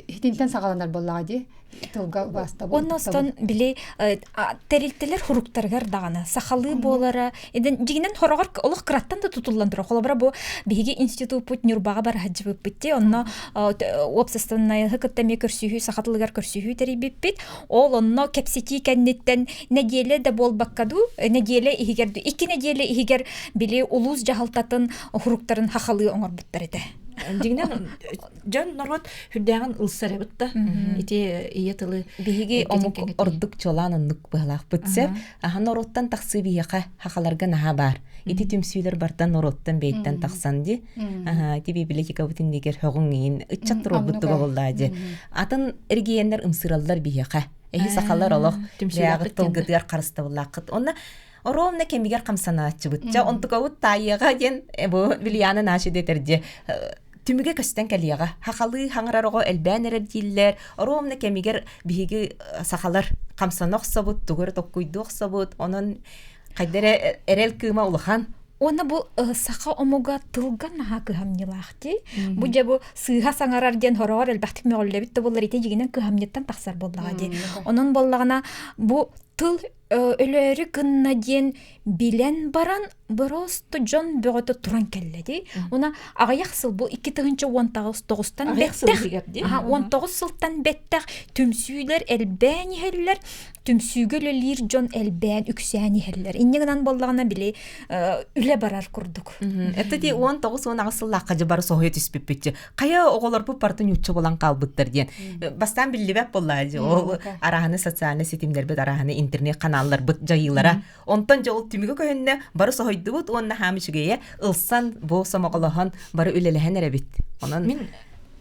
итинтэн саҕаланар буоллаҕа дии тылга убаастабыл. Онно остон били тэрилтэлэр хуруктарыгар даҕаны сахалыы буолара дьигинэн хороҕор олох кыраттан да тутуллан турар. Холобура бу биһиги институппут Ньурбаҕа бара сылдьыбыппыт дии. Онно уопсастыбаннайы кытта эмиэ көрсүһүү саха тылыгар көрсүһүү тэрийбиппит. Ол онно кэпсэтии кэнниттэн нэдиэлэ да буолбакка дуу, нэдиэлэ иһигэр икки нэдиэлэ иһигэр били улуус дьаһалтатын уһуруктарын хахалыы оҥорбуттар этэ. Дьиҥинэн дьон норуот үрдээҕин ылсар эбит да ити ийэ тылы биһиги омук ордук чолаан оннук быһалаахпыт сөп аха норуоттан тахсыы биһиэхэ хахаларга наһаа баар ити түмсүүлэр бартан норуоттан бэйттэн тахсан ди аха ити библиотекабыт иннигэр хөҕүҥ иин ыччат туруорбут туга буоллаа ди атын эргиэннэр ымсыраллар биһиэхэ эһи сахалар олох бэйэҕит тылгытыгар харыстабыллааххыт онно Ровно кэмигэр хамсанааччыбыт. Ча онтукабыт таайыаҕа диэн бу Вильяна Наши дэтэр дьэ түмүгэ көстөн кэлиэҕэ. Хахалыы хаҥарар оҕо элбээн эрэр дииллэр. Ровно кэмигэр биһиги сахалар хамсана охсобут, тугу эрэ токкуйдуу охсобут. Онон хайда эрэ эрэл кыыма улахан. Уонна бу саха омуга тылга наһаа кыһамньылаах дии. Бу дьэ бу сыыһа саҥарар диэн хороҕор элбэхтик мөҕүллэбит да буоллар ити дьигинэн кыһамньыттан тахсар буоллаҕа дии. Онон буоллаҕына бу тыл өлөөрү гынна диэн билэн баран просто дьон бөҕөтө туран кэллэ дии. Уна аҕыйах сыл бу 2019-тан бэттэх 19 сылтан бэттэх түмсүүлэр элбээн иһэллэр, түмсүүгэ үлэлиир дьон элбээн үксээн иһэллэр. Инньэ гынан буоллаҕына били үлэ барар курдук. Это ти 19-18 сыллаахха дьэ бары соһуйа түспүппүт. Хайа оҕолорбут бартын ньучча буолан хаалбыттар диэн. Бастаан биллибэт буоллаа дьэ ол араһаны социальный ситимнэрбит араһаны интернет каналларбыт дьайыылара. Онтон дьэ ол түмүгэ көһүннэ бары соһуйдубут уонна хаам үчүгэйэ ылсан бу сомоҕолоһон бары үлэлэһэн эрэбит. Онон мин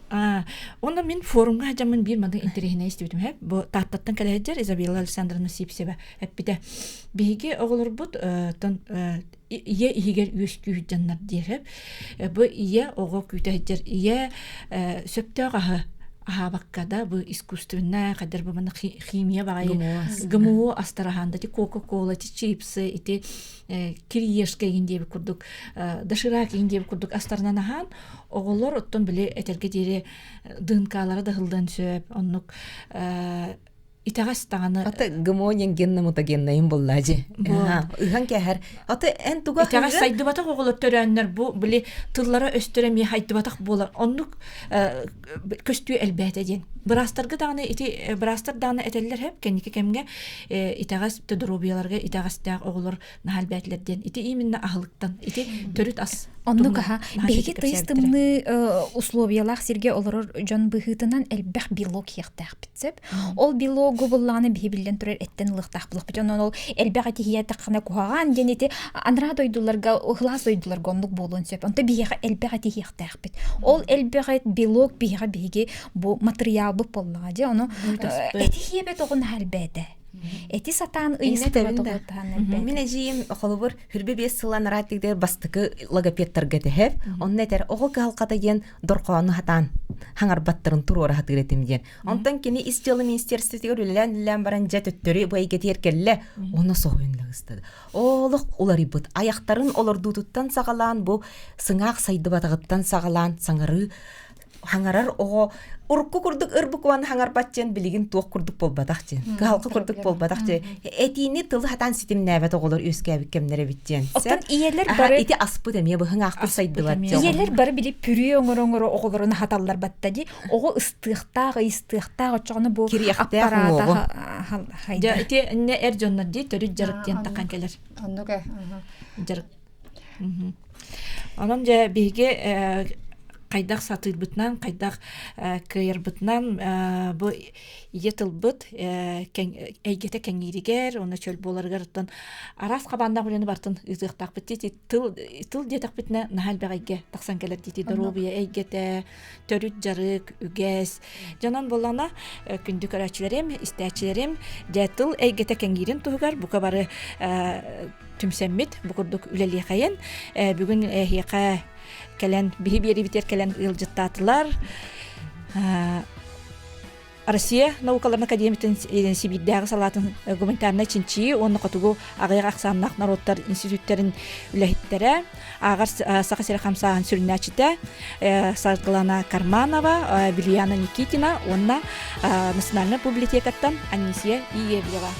Онно мин форумҥа сылдьаммын биир маннык интэриэһинэй истибитим һэ. Бу Тааттаттан кэлэ сылдьар Изабелла Александровна Сипсева эппитэ. Биһиги оҕолорбут ийэ иһигэр үөскүү дьоннор диэхэп. Бу ийэ оҕо күүтэ сылдьар ийэ сөптөөх аһы аһаабакка да бу искусственная хайдар бу манна химия баҕайы ГМО астараһаан да кока-кола ити чипсы ити кириешка игин диэбит курдук доширак игин диэбит курдук астарынан аһаан оҕолор оттон били этэргэ диэри ДНК-лара да ыһыллыан сөп оннук итэҕэс даҕаны Ата ГМО генна мутагеннайын буллаа дьи. Ыһан кэһэр. Ата эн туга итэҕэс сайдыбатах оҕолор төрөөннөр бу били тыллара өстөрө эмиэ хайдыбатах буолар. Оннук көстүү элбээтэ диэн. Быраастарга даҕаны ити быраастар даҕаны этэллэр хэп кэнники кэмҥэ итэҕэс доруобуйаларга итэҕэстээх оҕолор наһаа элбээтилэр диэн. Ити именно аһылыктан ити төрүт ас. Оннук аха. Биһиги тыйыс тымныы условиялаах сиргэ олорор дьон быһыытынан элбэх белок иэхтээхпит сөп. Ол белогу буллаҕына биһи биллэн турар эттэн ылыахтаах булахпыт. Онон ол элбэх этиһиэтэххинэ куһаҕан диэн ити анараа дойдуларга, ыхлаас дойдуларга оннук буолуон сөп. Онто биһиэхэ элбэх этиһиэхтээхпит. Ол элбэх эт белок биһиэхэ биһиги бу матырыйаалбыт буоллаҕа дьэ ону этиһиэбэт оҕо наһаа элбээтэ. Эти сатаан ыйыстыбат оҕо таһан элбээтэ. Мин эдьиийим холобур хүрбэ биэс сылан арааттыгдэр бастакы логопедтарга тэһэр. Онно этэр оҕо кыһалҕата диэн дорхоону хатаан хаҥарбаттарын туруора сатыыр этим диэн. Онтон кини ис дьыала министерствотыгар үлэлээн-үлэлээн баран дьэ төттөрү бу эйгэтигэр кэллэ. Уонна соһуйан лаҕыстады. Олох уларыйбыт. Айахтарын олордуутуттан саҕалаан бу сыҥаах сайдыбатаҕыттан саҕалаан саҥарыы хаҥарар оҕо урукку курдук ырбык уон хаҥарбат диэн билигин туох курдук буолбатах диэн кыһалҕа курдук буолбатах диэн этиини тылы хатаан ситимнээбэт оҕолор үөскээбит кэмнэр эбит диэн Оттон ийэлэр бары ити аспыт эмиэ быһыҥ аахпыт сайдыбат диэн ийэлэр бары били пүрүө оҥоро оҥоро оҕолорун аһаталлар батта ди оҕо ыстыахтаах ыйыстыахтаах оччоҕуна бу кириэхтээх уҥуоҕу дьэ ити инне эр дьоннор дии төрүт дьарык диэн таххан кэлэр оннук дьарык Онон дьэ биһиги хайдах сатыырбытынан, хайдах кыайарбытынан бу ийэ тылбыт эйгэтэ кэҥииригэр уонна чөл буоларыгар оттон араас хабааннаах үлэни барытын ыытыахтаахпыт дии тыл тыл диэтэхпитинэ наһаа элбэх эйгэ тахсан кэлэр дии доруобуйа эйгэтэ төрүт дьарык үгэс дьонон буоллаҕына күндү көрөөччүлэрим истээччилэрим дьэ тыл эйгэтэ кэҥиирин туһугар бука бары түмсэммит бу курдук үлэлиэхэйин бүгүн эһиэхэ кэлэн биһи биэрибитигэр кэлэн ыалдьыттаатылар Россия наукаларын академиятын Сибиирдээҕи салаатын гуманитарнай чинчийии уонна хотугу аҕыйах ахсааннаах норуоттар институттарын үлэһиттэрэ, ааҕар Саха сирэ хамсааһын сүрүннээччитэ Саргылана Карманова, Вильяна Никитина уонна Национальнай библиотекаттан Анисия Иевлева.